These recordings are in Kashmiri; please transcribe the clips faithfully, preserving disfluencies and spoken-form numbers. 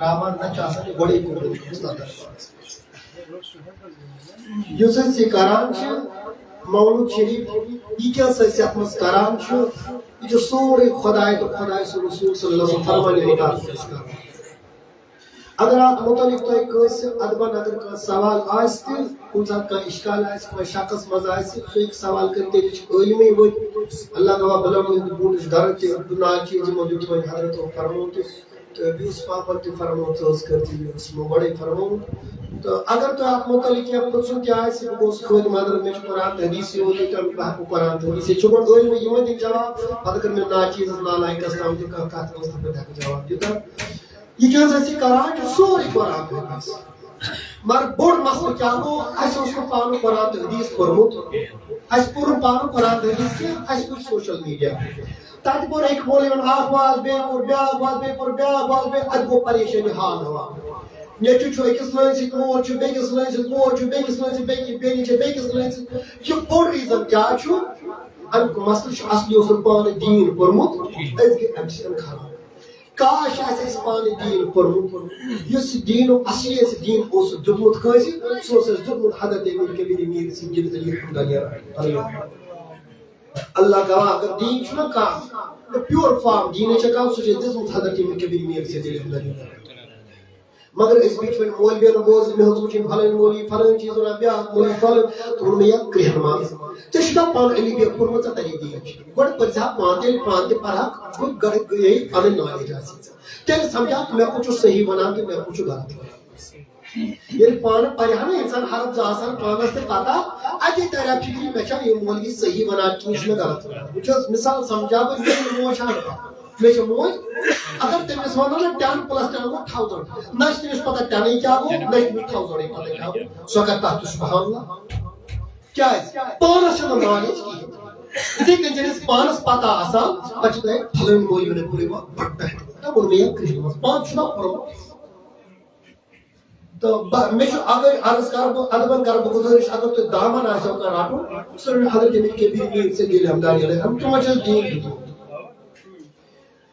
کرامات نہ چھِ آسان، یہِ گۄڈَے کوٚرمُت مُستقر۔ یُس أسۍ یہِ کران چھِ، مولوٗد شریٖف، یہِ کیٛاہ سا أسۍ یَتھ منٛز کران چھِ، یہِ چھُ سورُے خۄداے تہٕ خۄداے سُنٛد رسوٗل صلی اللہ علیہ وسلم فرمانہِ مُطابِق أسۍ کران۔ اگر اَتھ مُتعلِق تۄہہِ کٲنٛسہِ ادبن اگر کانٛہہ سوال آسہِ تہِ، کُنہِ ساتہٕ کانٛہہ اِشکال آسہِ، کانٛہہ شکس منٛز آسہِ، سُہ ہیٚکہِ سوال کٔرِتھ، تیٚلہِ چھِ عٲلمٕے ؤتھۍ۔ اللہ گواہ، بہٕ لَمہٕ نہٕ بہٕ بوٗٹٕچ درد تہِ، بہٕ ناچیٖز یِمو دیُت وۄنۍ حضرتو فرموو تہِ، تہٕ بیٚیہِ اوس پاپن تہِ فرموو، ژٕ ٲس کٔرتھٕے، یہِ اوس یِمو گۄڈَے فرموومُت۔ تہٕ اگر تۄہہِ اَتھ مُتعلِق کینٛہہ پرٛژھُن تہِ آسہِ، بہٕ گوس خٲدِم، اگر مےٚ چھُ قرآن تہٕ حدیث یِوان، تہٕ بہٕ ہٮ۪کہٕ قرآن تہٕ حدیث، ییٚتہِ چھُ گۄڈٕ عٲلمٕے یِمن دِنۍ جواب، پتہٕ کٔر مےٚ ناچیٖزس نالایکس تام تہِ کانٛہہ کتھ ٲس، تہٕ بہٕ تہِ ہٮ۪کہٕ جواب دِتھ۔ یہِ کیٛاہ حظ اَسہِ یہِ کران چھُ سورُے قرآن حدیث۔ مگر بوٚڑ مسلہٕ کیٛاہ گوٚو؟ اَسہِ اوس نہٕ پانہٕ قرآن تہٕ حدیث پوٚرمُت۔ اَسہِ پوٚر نہٕ پانہٕ قرآن تہٕ حدیث کینٛہہ، اَسہِ وٕچھ سوشل میٖڈیا۔ تَتہِ پوٚر أکۍ مولوی یُن اکھ واز، بیٚیہِ پوٚر بیٛاکھ واز، بیٚیہِ پوٚر بیٛاکھ واز، بیٚیہِ اَتہِ گوٚو پریشٲنی حال ہوا۔ نیٚچوٗ چھُ أکِس لٲنہِ سۭتۍ، مول چھُ بیٚکِس لٲنہِ سۭتۍ، موج چھُ بیٚکِس لٲنہِ سۭتۍ، بیٚکہِ بیٚنہِ چھِ بیٚکِس لٲنہِ سۭتۍ۔ یہِ بوٚڑ ریٖزن کیٛاہ چھُ؟ اَمیُک مسلہٕ چھُ اَصلی اوس نہٕ پانہٕ دیٖن پوٚرمُت، أسۍ گٔے اَمہِ سۭتۍ خراب۔ کاش آسہِ اَسہِ پانہٕ دیٖن پوٚرمُت۔ یُس یہِ دیٖنُک اصلی اَسہِ دیٖن اوس دیُتمُت کٲنٛسہِ، سُہ اوس اَسہِ دیُتمُت حضرت امیر کبیر میر سید علی حمدانی رحمۃ اللہ۔ اللہ گواہ، اگر دیٖن چھُنہ کانٛہہ، پیور فارم دیٖنٕچ چھےٚ کانٛہہ، سُہ چھُ اَسہِ دیُتمُت حضرت امیر کبیر میر سید علی حمدانی۔ مگر أسۍ بیٖٹھۍ وۄنۍ مولوِیَن بوزٕ، مےٚ ہیوٚت وٕچھِنۍ فلٲنۍ مولوی، فلٲنۍ چیٖز وَنان، بیٛاکھ مولوی فلٲنۍ، تہٕ ووٚن مےٚ، "یا کرٛیٚہن منٛز، ژےٚ چھُکھا پانہٕ علم بیٚیہِ پوٚرمُت، ژےٚ تَگی دیٖن؟" گۄڈٕ پٔرۍزِہا پانہٕ، تیٚلہِ پانہٕ تہِ پَرٕہا، گۄڈٕ گٔیے پَنٕنۍ نالیج آسٕنۍ۔ تیٚلہِ سَمجھا مےٚ کُس چھُ صحیح وَنان تہٕ مےٚ کُس چھُ غلط وَنان۔ ییٚلہِ پانہٕ پَرِ ہا نہ اِنسان، حرف زٕ آسان پانَس تہِ پَتہ، اَتے تَرِ ہا فِکرِ، مےٚ چھا یہِ مولوی صحیح وَنان کِنہٕ یہِ چھُ مےٚ غلط وَنان۔ وٕچھ حظ، مِثال سَمجھاو بہٕ، یہِ چھُ مےٚ موج ہا نہٕ پَتہ۔ مےٚ چھِ موج، اگر تٔمِس وَنو نہ ten plus ten گوٚو thousand، نہ چھِ تٔمِس پَتہ ten کیٛاہ گوٚو، نہ چھِ تٔمِس thousand پَتہ کیٛاہ گوٚو، سۄ کَرِ تَتھ تہِ سبحان اللہ۔ کیٛازِ؟ پانَس چھَنہٕ knowledge کِہیٖنۍ۔ یِتھَے کٔنۍ چھَنہٕ اَسہِ پانَس پَتہ آسان، پَتہٕ چھِ دَپان، "فلٲنۍ مولوی وَنان، پوٚرُے ما بَڑٕ بہتر، نہ پوٚر مےٚ یَتھ کٔشیٖرِ منٛز، پانہٕ چھُنہ پوٚرمُت۔" تہٕ بہٕ، مےٚ چھُ اگر عرض کَرٕ بہٕ، اَدبَن کَرٕ بہٕ گُزٲرِش، اگر تۄہہِ دامَن آسیو کانٛہہ رَٹُن، سُہ رٔٹِو حضرت امیر کبیر میر سید علی حمدانی علیہ السلام، تِمَن چھِ اَسہِ دیٖن دیُتمُت۔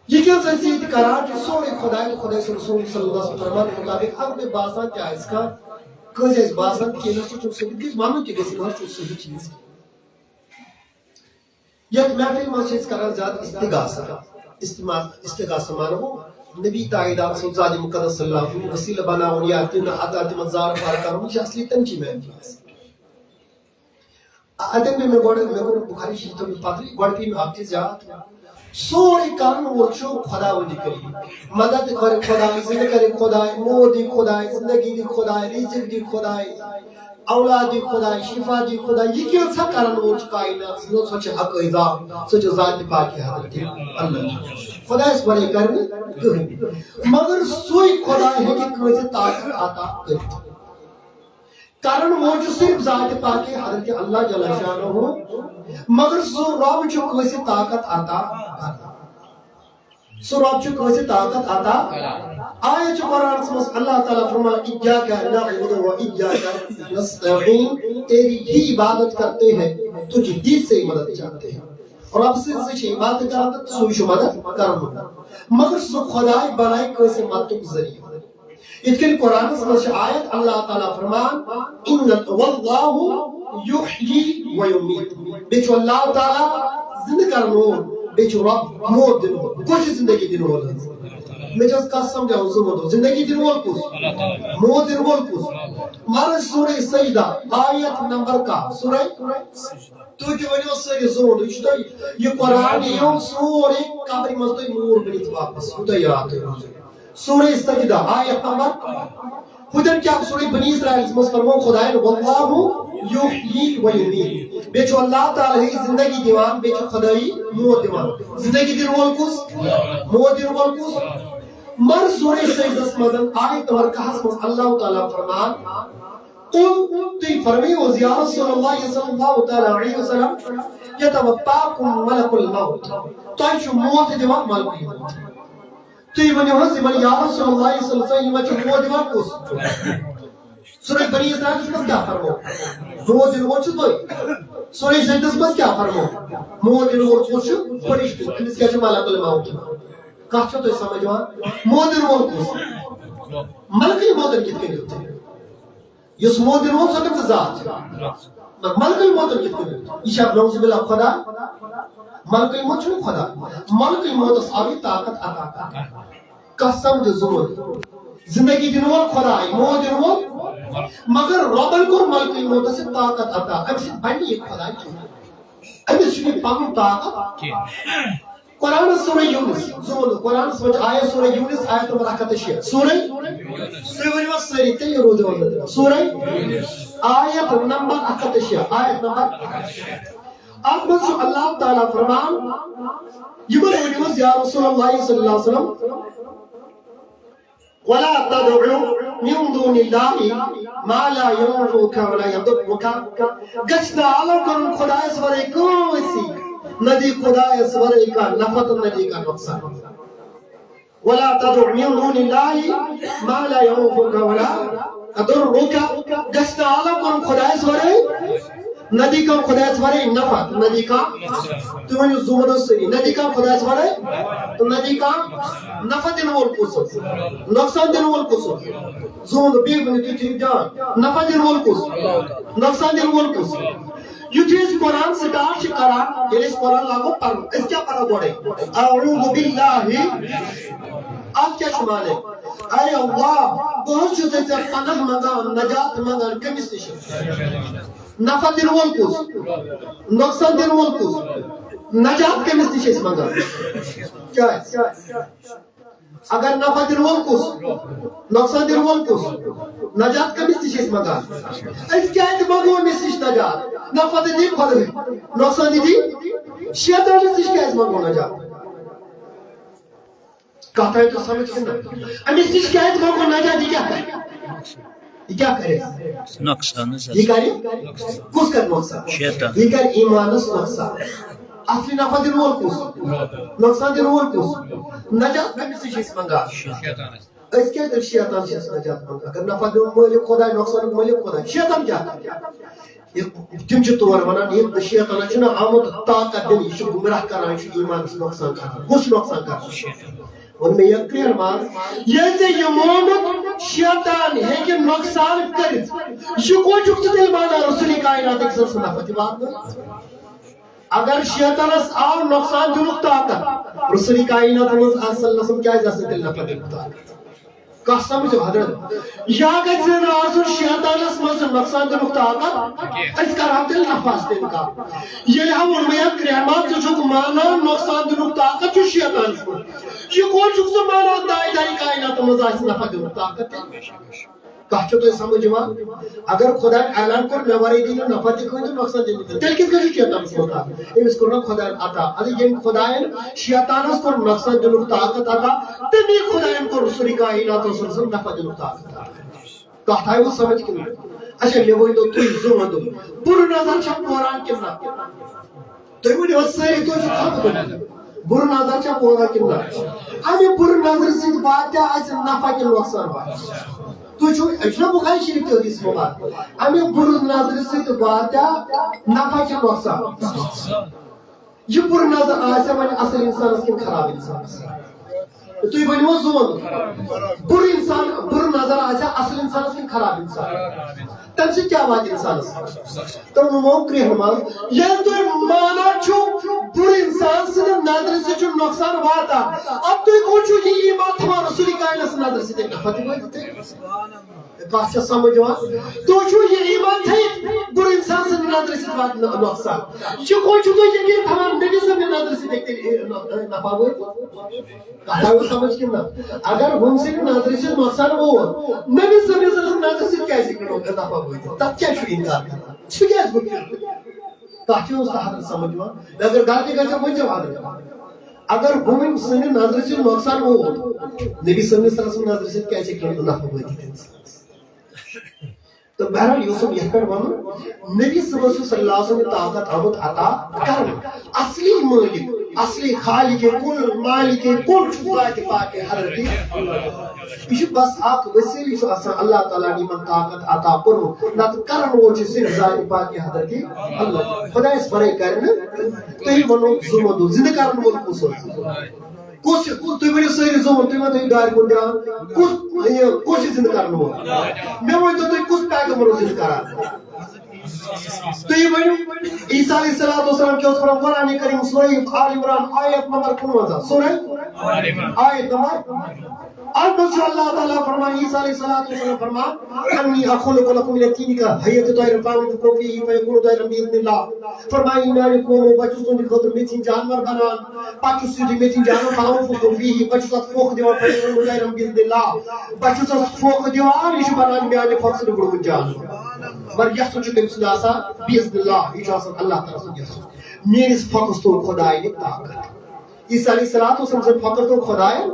یہِ کیٛاہ چھِ أسۍ ییٚتہِ کَران چھِ، سورُے خۄداے تہٕ خۄداے سُنٛد رسوٗل صلی اللہ علیہ وسلم فرمان مُطابِق، اگر تۄہہِ باسان تہِ آسہِ کانٛہہ، کٲنٛسہِ آسہِ باسان کہِ نہ سُہ چھُنہٕ صحیح، تِکیٛازِ وَنُن تہِ گژھِ، نہ چھُ صحیح چیٖز۔ یَتھ محفِل منٛز چھِ أسۍ کَران زیادٕ استغاثہ۔ استعمال، استغاثہ معنی گوٚو نبی تاییدات سُنٛد ذاتِ مُقدس صلی اللہ علیہ وسلم وسیٖلہٕ بَناوُن یا تِم عطا تِمَن زارٕ پار کَرُن، یہِ چھِ اَصلی تَمہِ چی محفِل آسان۔ اَتٮ۪ن پیٚیہِ مےٚ گۄڈٕ، مےٚ کوٚر بُخاری شریٖف تھوٚو مےٚ پَتہٕ، گۄڈٕ پیٚیہِ مےٚ اَکھ چیٖز یاد۔ سورُے کَرَن وول چھُ خۄداوندِ کریٖم۔ مدد تہِ کَرِ خۄداے، زِنٛدٕ کَرِ خۄداے، موت دی خۄداے، زِنٛدگی دی خۄداے، رِزِق دی خۄداے، اولاد دی خۄداے، شِفا دی خۄداے۔ یہِ کینٛژھا کَرَن وول چھُ کائنات، سُہ چھُ حقٕے ذات، سُہ چھُ ذاتِ پاکِ حضرت اللہ۔ خۄدایَس وَرٲے کَرِ نہٕ کٕہٕنۍ۔ مگر سُے خۄداے ہیٚکہِ کٲنٛسہِ طاقت عطا کٔرِتھ۔ کَرَن وول چھُ صرف ذاتِ پاکِ حضرت اللہ جل شانہ، مگر سُہ رۄب چھُ کٲنٛسہِ طاقت عطا کران۔ سُہ رۄب چھُ کٲنٛسہِ طاقت عطا۔ آیت چھِ قرآنَس منٛز اللہ تعالیٰ فرمان، "ایاک نعبد و ایاک نستعین"، تیری ہی عبادت کرتے ہیں، تجھ ہی سے مدد چاہتے ہیں۔ رۄب سٕنٛز چھِ عبادت کران تہٕ سُے چھُ مدد کران۔ مگر سُہ خۄداے بنایہِ کٲنٛسہِ مددُک ذٔریعہٕ۔ یِتھ کٔنۍ قرآنَس منٛز چھِ آیت، اللہ تعالیٰ فرمان، "ان واللہ یحیی و یمیت"، بیٚیہِ چھُ اللہ تعالیٰ زِنٛدٕ کرن وول، بیٚیہِ چھُ رۄب موت دِنہٕ وول۔ کُس چھُ زِنٛدگی دِنہٕ وول حظ؟ مےٚ چھِ حظ کَتھ سَمجھاوُن، زٕ وَنو، زِنٛدگی دِنہٕ وول کُس؟ موت دِنہٕ وول کُس؟ مگر سورہ سجدہ، آیت نمبر کاہ؟ سورہ، تُہۍ تہِ ؤنِو سٲری زٕ وَنو۔ یہِ چھُ تۄہہِ، یہِ قرآن یِیو سورُے قبرِ منٛز تۄہہِ نوٗر بٔنِتھ واپس، یوٗتاہ یاد تۄہہِ روٗزِو۔ سورہ سجدہ، آیت نمبر۔ ہُتٮ۪ن کیٛاہ سورہ بنی اسرائیلس منٛز فرموو خۄدایَن، "واللہ یحیی و یمیت"۔ بیٚیہِ چھُ اللہ تعالیٰ ہٕے زِنٛدگی دِوان، بیٚیہِ چھُ خۄدٲیی موت دِوان۔ زِنٛدگی دِنہٕ وول کُس؟ موت دِنہٕ وول کُس؟ مگر سورہ سجدس منٛز، آیت نمبر کاہس منٛز اللہ تعالیٰ فرمان، قل، تُہۍ فرمٲیِو حظ، یا رسول اللہ صلی اللہ تعالیٰ علیہ وسلم، یتوفاکم ملک الموت، تۄہہِ چھُ موت دِوان ملک الموت۔ تُہۍ ؤنِو حظ یِمن، یا رسول اللہ صلی اللہ علیہ وسلم، یِمن چھُ موت دِوان کُس؟ سورہ بنی اسرائیلس منٛز کیٛاہ فرموو؟ موت دِنہٕ وول چھُ تُہۍ۔ سورہ سجدس منٛز کیٛاہ فرموو؟ موت دِنہٕ وول کُس چھُ؟ فرشتہٕ۔ أمِس کیٛاہ چھُ ملک الموت؟ کتھ چھو تۄہہِ سمجھ یِوان؟ موت دِنہٕ وول کُس؟ ملکٕے موتن کِتھ کٔنۍ دیُت تٔمۍ؟ یُس موت دِنہٕ وول، سۄ کٔمۍ سٕنٛز ذات چھِ؟ مگر ملکٕے موتن کِتھ کٔنۍ دیُت؟ یہِ چھا نعوذ باللہ خۄدا؟ ملکٕے موت چھُنہٕ خۄدا۔ ملکٕے موتس آو یہِ طاقت عطا کرنہٕ۔ کتھ سمجھو زٕ ووٚن۔ زندگی دِنہٕ وول خۄداے، موت دِنہٕ وول۔ مگر رۄبن کوٚر ملکٕے موتس یہِ طاقت عطا۔ امہِ سۭتۍ بنہِ یہِ خۄداے کینٛہہ۔ أمِس چھُنہٕ پنُن طاقت۔ قرآنس سورہ یونس، زٕ ووٚن۔ قرآنس منٛز چھِ آیت سورہ یونس، آیت نمبر اکھ ہتھ تہٕ شیٹھ۔ سورہ، تُہۍ ؤنِو حظ سٲری، تیٚلہِ روٗدِ وۄنۍ۔ سورہ، آیت نمبر اکھ ہتھ تہٕ شیٹھ، آیت نمبر۔ اتھ منٛز چھُ اللہ تعالیٰ فرمان، یِمن ؤنِو حظ یا رسول اللہ صلی اللہ علیہ وسلم، ولا تدع من دون الله ما لا ينفعك ولا يضرك۔ گژھِ نہٕ عالم کرُن خۄدایس ورٲے کٲنٛسہِ، نہ دی خۄدایس ورٲے کانٛہہ نفع تہٕ نہ دی کانٛہہ نۄقصان۔ ولا تدع من دون الله ما لا ينفعك ولا يضرك۔ گژھِ نہٕ عالم کرُن خۄدایس ورٲے، نہ دی کانٛہہ خۄدایس ورٲے نفع، نہ دی کانٛہہ، تُہۍ ؤنِو زُمرٕ سۭتۍ، نہ دی کانٛہہ خۄدایس ورٲے، تہٕ نہ دی کانٛہہ۔ نفع دِنہٕ وول کُس چھُ؟ نۄقصان دِنہٕ وول کُس چھُ؟ زُمرٕ، بیٚیہِ ؤنِو تُہۍ، تُہۍ جان، نفع دِنہٕ وول کُس؟ نۄقصان دِنہٕ وول کُس؟ یُتھُے أسۍ قرآن سٹارٹ چھِ کران، ییٚلہِ أسۍ قرآن لاگو پرُن، أسۍ کیٛاہ پرو گۄڈے؟ اعوذ باللہ۔ اتھ کیٛاہ چھُ معنی؟ اے اللہ، بہٕ حظ چھُس ژےٚ پناہ منٛگان، نجات منٛگان، کٔمِس نِش؟ نفع دِنہٕ وول کُس؟ نۄقصان دِنہٕ وول کُس؟ نجات کٔمِس نِش چھِ أسۍ منٛگان؟ کیٛازِ؟ اگر نفع دِنہٕ وول کُس؟ نۄقصان دِنہٕ وول کُس؟ نجات کٔمِس نِش چھِ أسۍ منٛگان؟ أسۍ کیٛازِ منٛگو أمِس نِش نجات؟ نفع تہِ دی خۄداے، نۄقصان تہِ دی شیطانَس نِش، کیٛازِ منٛگو نجات؟ کتھ آیہِ تۄہہِ سمجھ کِنہٕ نہ؟ أمِس نِش کیٛازِ منٛگو نجات؟ یہِ کیٛاہ کرِ؟ یہِ کیٛاہ کرِ؟ نۄقصان حظ۔ یہِ کرِ؟ کُس کرِ نۄقصان؟ شیطان۔ یہِ کرِ ایٖمانس نۄقصان۔ اصلی نفع دِنہٕ وول کُس؟ نۄقصان دِنہٕ وول کُس؟ نجات کٔمِس نِش چھِ أسۍ منٛگان؟ أسۍ کیٛازِ تیٚلہِ شیطان چھِ أسۍ نجات منٛگان؟ اگر نفع دیُن مٲلِک خۄداے، نۄقصانُک مٲلِک خۄداے، شیطان کیٛاہ کرِ؟ یہِ، تِم چھِ تور ونان، یہِ شیطانس چھُنہٕ آمُت طاقت دِنہٕ، یہِ چھُ گمراہ کران، یہِ چھُ ایٖمانس نۄقصان کران۔ کُس چھُ نۄقصان کران؟ ووٚن مےٚ، یہِ کرٛیٚہن ماز، ییٚلہِ ژےٚ یہِ مونُت، شیطان ہیٚکہِ نۄقصان کٔرِتھ، یہِ کوٚت چھُکھ ژٕ تیٚلہِ مانان رسول کائناتٕکۍ سٕنٛز نفع تہِ واتنٲوِتھ؟ اگر شیطانس آو نۄقصان دِنُک طاقت، رسول کائنات منٛز آسہِ صلی اللہ علیہ وسلم کیٛازِ آسہِ نہٕ تیٚلہِ نفع دِنُک طاقت؟ کتھ سمجھو حضرت؟ یا گژھِ نہٕ آسُن شیطانس منٛز تہِ نۄقصان دِنُک طاقت، أسۍ کرہو تیٚلہِ نفعس تہِ انکار۔ ییٚلہِ ہا ووٚن مےٚ یتھ کرٛیٚہن ماز، ژٕ چھُکھ مانان نۄقصان دِنُک طاقت چھُ شیطانس منٛز، یہِ کوٚت چھُکھ ژٕ مانان تاج دارِ کائناتس منٛز آسہِ نفع دِنُک طاقت تیٚلہِ؟ کتھ چھو تۄہہِ سمجھ یِوان؟ اگر خۄداین اعلان کوٚر، مےٚ ورٲے دی نہٕ نفع تہِ کٕہٕنۍ تہٕ نۄقصان تہِ نہٕ کٕہٕنۍ، تیٚلہِ کِتھ کٔنۍ چھُ شیطانس منٛز طاقت؟ أمِس کوٚر نہ خۄداین عطا۔ اگر ییٚمۍ خۄداین شیطانس کوٚر نۄقصان دِنُک طاقت عطا، تٔمی خۄداین کوٚر رسول کائنات صلی اللہ علیہ وسلم نفع دِنُک طاقت عطا۔ کتھ آیہِ وۄنۍ سمجھ کِنہٕ نہ؟ اچھا، مےٚ ؤنۍ تو تُہۍ زٕ ونتو، بُرٕ نظر چھا پوران کِنہٕ نہ؟ تُہۍ ؤنِو حظ سٲری، تُہۍ چھِو تھپھ تُلان۔ بُرٕ نظر چھا پوران کِنہٕ نہ؟ امہِ بُرٕ نظرِ سۭتۍ واتیٛا اسہِ نفع کِنہٕ نۄقصان واتہِ؟ تُہۍ چھِو، أسۍ چھِنہ بخاری شریف تہِ حدیث مبارک؟ امہِ بُرٕ نظرِ سۭتۍ واتیٛا نفع کِنہٕ نۄقصان؟ یہِ بُرٕ نظر آسہِ وۄنۍ اصل انسانس کِنہٕ خراب انسانس؟ تُہۍ ؤنِو حظ زٕ وَنہٕ۔ بُرٕ انسان، بُرٕ نظر آسہِ اصل انسانس کِنہٕ خراب انسان؟ تمہِ سۭتۍ کیٛاہ واتہِ انسانس؟ تہٕ وۄنۍ کرٛیٚہن منٛز، ییٚلہِ تُہۍ مانان چھِو بُرٕ انسان سٕنٛدِ نظرِ سۭتۍ چھُ نۄقصان واتان، ادٕ تُہۍ کوٚت چھِو یہِ ایمان تھاوان رسول کائنات سٕنٛدِ نظرِ سۭتۍ ہیٚکہِ نفع تہِ وٲتِتھ؟ کتھ چھا سمجھ یِوان؟ تُہۍ چھِو یہِ ایمان تھٲیِتھ بُرٕ انسان سٕنٛدِ نظرِ سۭتۍ واتہِ نۄ-، نۄقصان۔ یہِ کوٚت چھِو تُہۍ یقین تھاوان نبی سٕنٛدِ نظرِ سۭتۍ ہیٚکہِ تیٚلہِ، اے، نۄ-، اے، نفع وٲتِتھ؟ کتھ آیہِ سمجھ کِنہٕ نہ؟ اگر ہُم سٕنٛدِ نظرِ سۭتۍ نۄقصان ووت، نبی صلی اللہ علیہ وسلم نظرِ سۭتۍ کیٛازِ ہیٚکہِ نہٕ نفع وٲتِتھ؟ تتھ کیٛازِ چھُ انکار کران؟ سُہ کیٛازِ گوٚو کینٛہہ؟ کتھ چھِ اوس حضرت سمجھ یِوان؟ مےٚ اگر غلطی گژھِ، ؤنۍ زیو حضرت۔ اگر ہُم سٕنٛدِ نظرِ سۭتۍ نۄقصان ووت، نبی صلی اللہ علیہ وسلم نظرِ سۭتۍ کیٛازِ ہیٚکہِ نہٕ نفع وٲتِتھ انسانس؟ تہٕ بہرحال، یہِ اوسُم یتھ پٮ۪ٹھ ونُن، نبی صٲبس چھُ صلی اللہ علیہ وسلم یہِ طاقت آمُت عطا کرنہٕ۔ اصلی مٲلِک، اصلی خالق کل، مالک کل چھُ ذات پاک حضرت اللہ۔ یہِ چھُ بس اکھ وسیلہٕ، یہِ چھُ آسان اللہ تعالیٰ ہن یِمن طاقت عطا کوٚرمُت، نتہٕ کرن وول چھُ صرف ذات پاک حضرت اللہ۔ خدایس ورٲے کرِ نہٕ، تُہۍ ونو زُمدُ، زندٕ کرن وول کُس اوس؟ کُس چھُ؟ تُہۍ ؤنِو سٲری زوٗن، تُہۍ ما تُہۍ دارِ کُن دِوان؟ کُس، یہِ، کُس چھُ زِنٛدٕ کرن وول؟ مےٚ ؤنۍ تو، تُہۍ کُس پیغمبر اوس زِنٛدٕ کران؟ تُہۍ ؤنِو، عیسیٰ علیہ الصلوۃ والسلام کیٛاہ اوس فرماوان؟ قرآن کریم سورہ آل عمران آیت نمبر کُنوَنزاہ، سورہ آیت نمبر، اَتھ منٛز چھُ اللہ تعالیٰ فرمان، عیسیٰ علیہ الصلوۃ والسلام فرمان، انی اخلق لکم من الطین کہیئۃ الطیر فانفخ فیہ فیکون طیرا باذن اللہ۔ فرمایہِ، میانہِ قومو، بہٕ چھُس تُہنٛدِ خٲطرٕ میٚژِ ہٕنٛدۍ جانور بناوان، پتہٕ چھُس یُتھُے میٚژِ ہٕنٛدۍ جانور، فانفخ فیہ، بہٕ چھُس اتھ پھۄکھ دِوان، فیکون طیرا باذن اللہ، بہٕ چھُس اتھ پھۄکھ دِوان، یہِ چھُ بنان میانہِ پھۄکھ سۭتۍ بوٚڑمُت جانور۔ مگر یژھُن چھُ تٔمۍ سُنٛد آسان باذن اللہ، یہِ چھُ آسان اللہ تعالیٰ سُنٛد یژھُن۔ میٲنِس پھۄکھس توٚر خۄداے نہِ طاقت۔ عیسیٰ علیہ الصلوۃ والسلام سٕنٛدِ پھۄکھس توٚر خۄدایَن،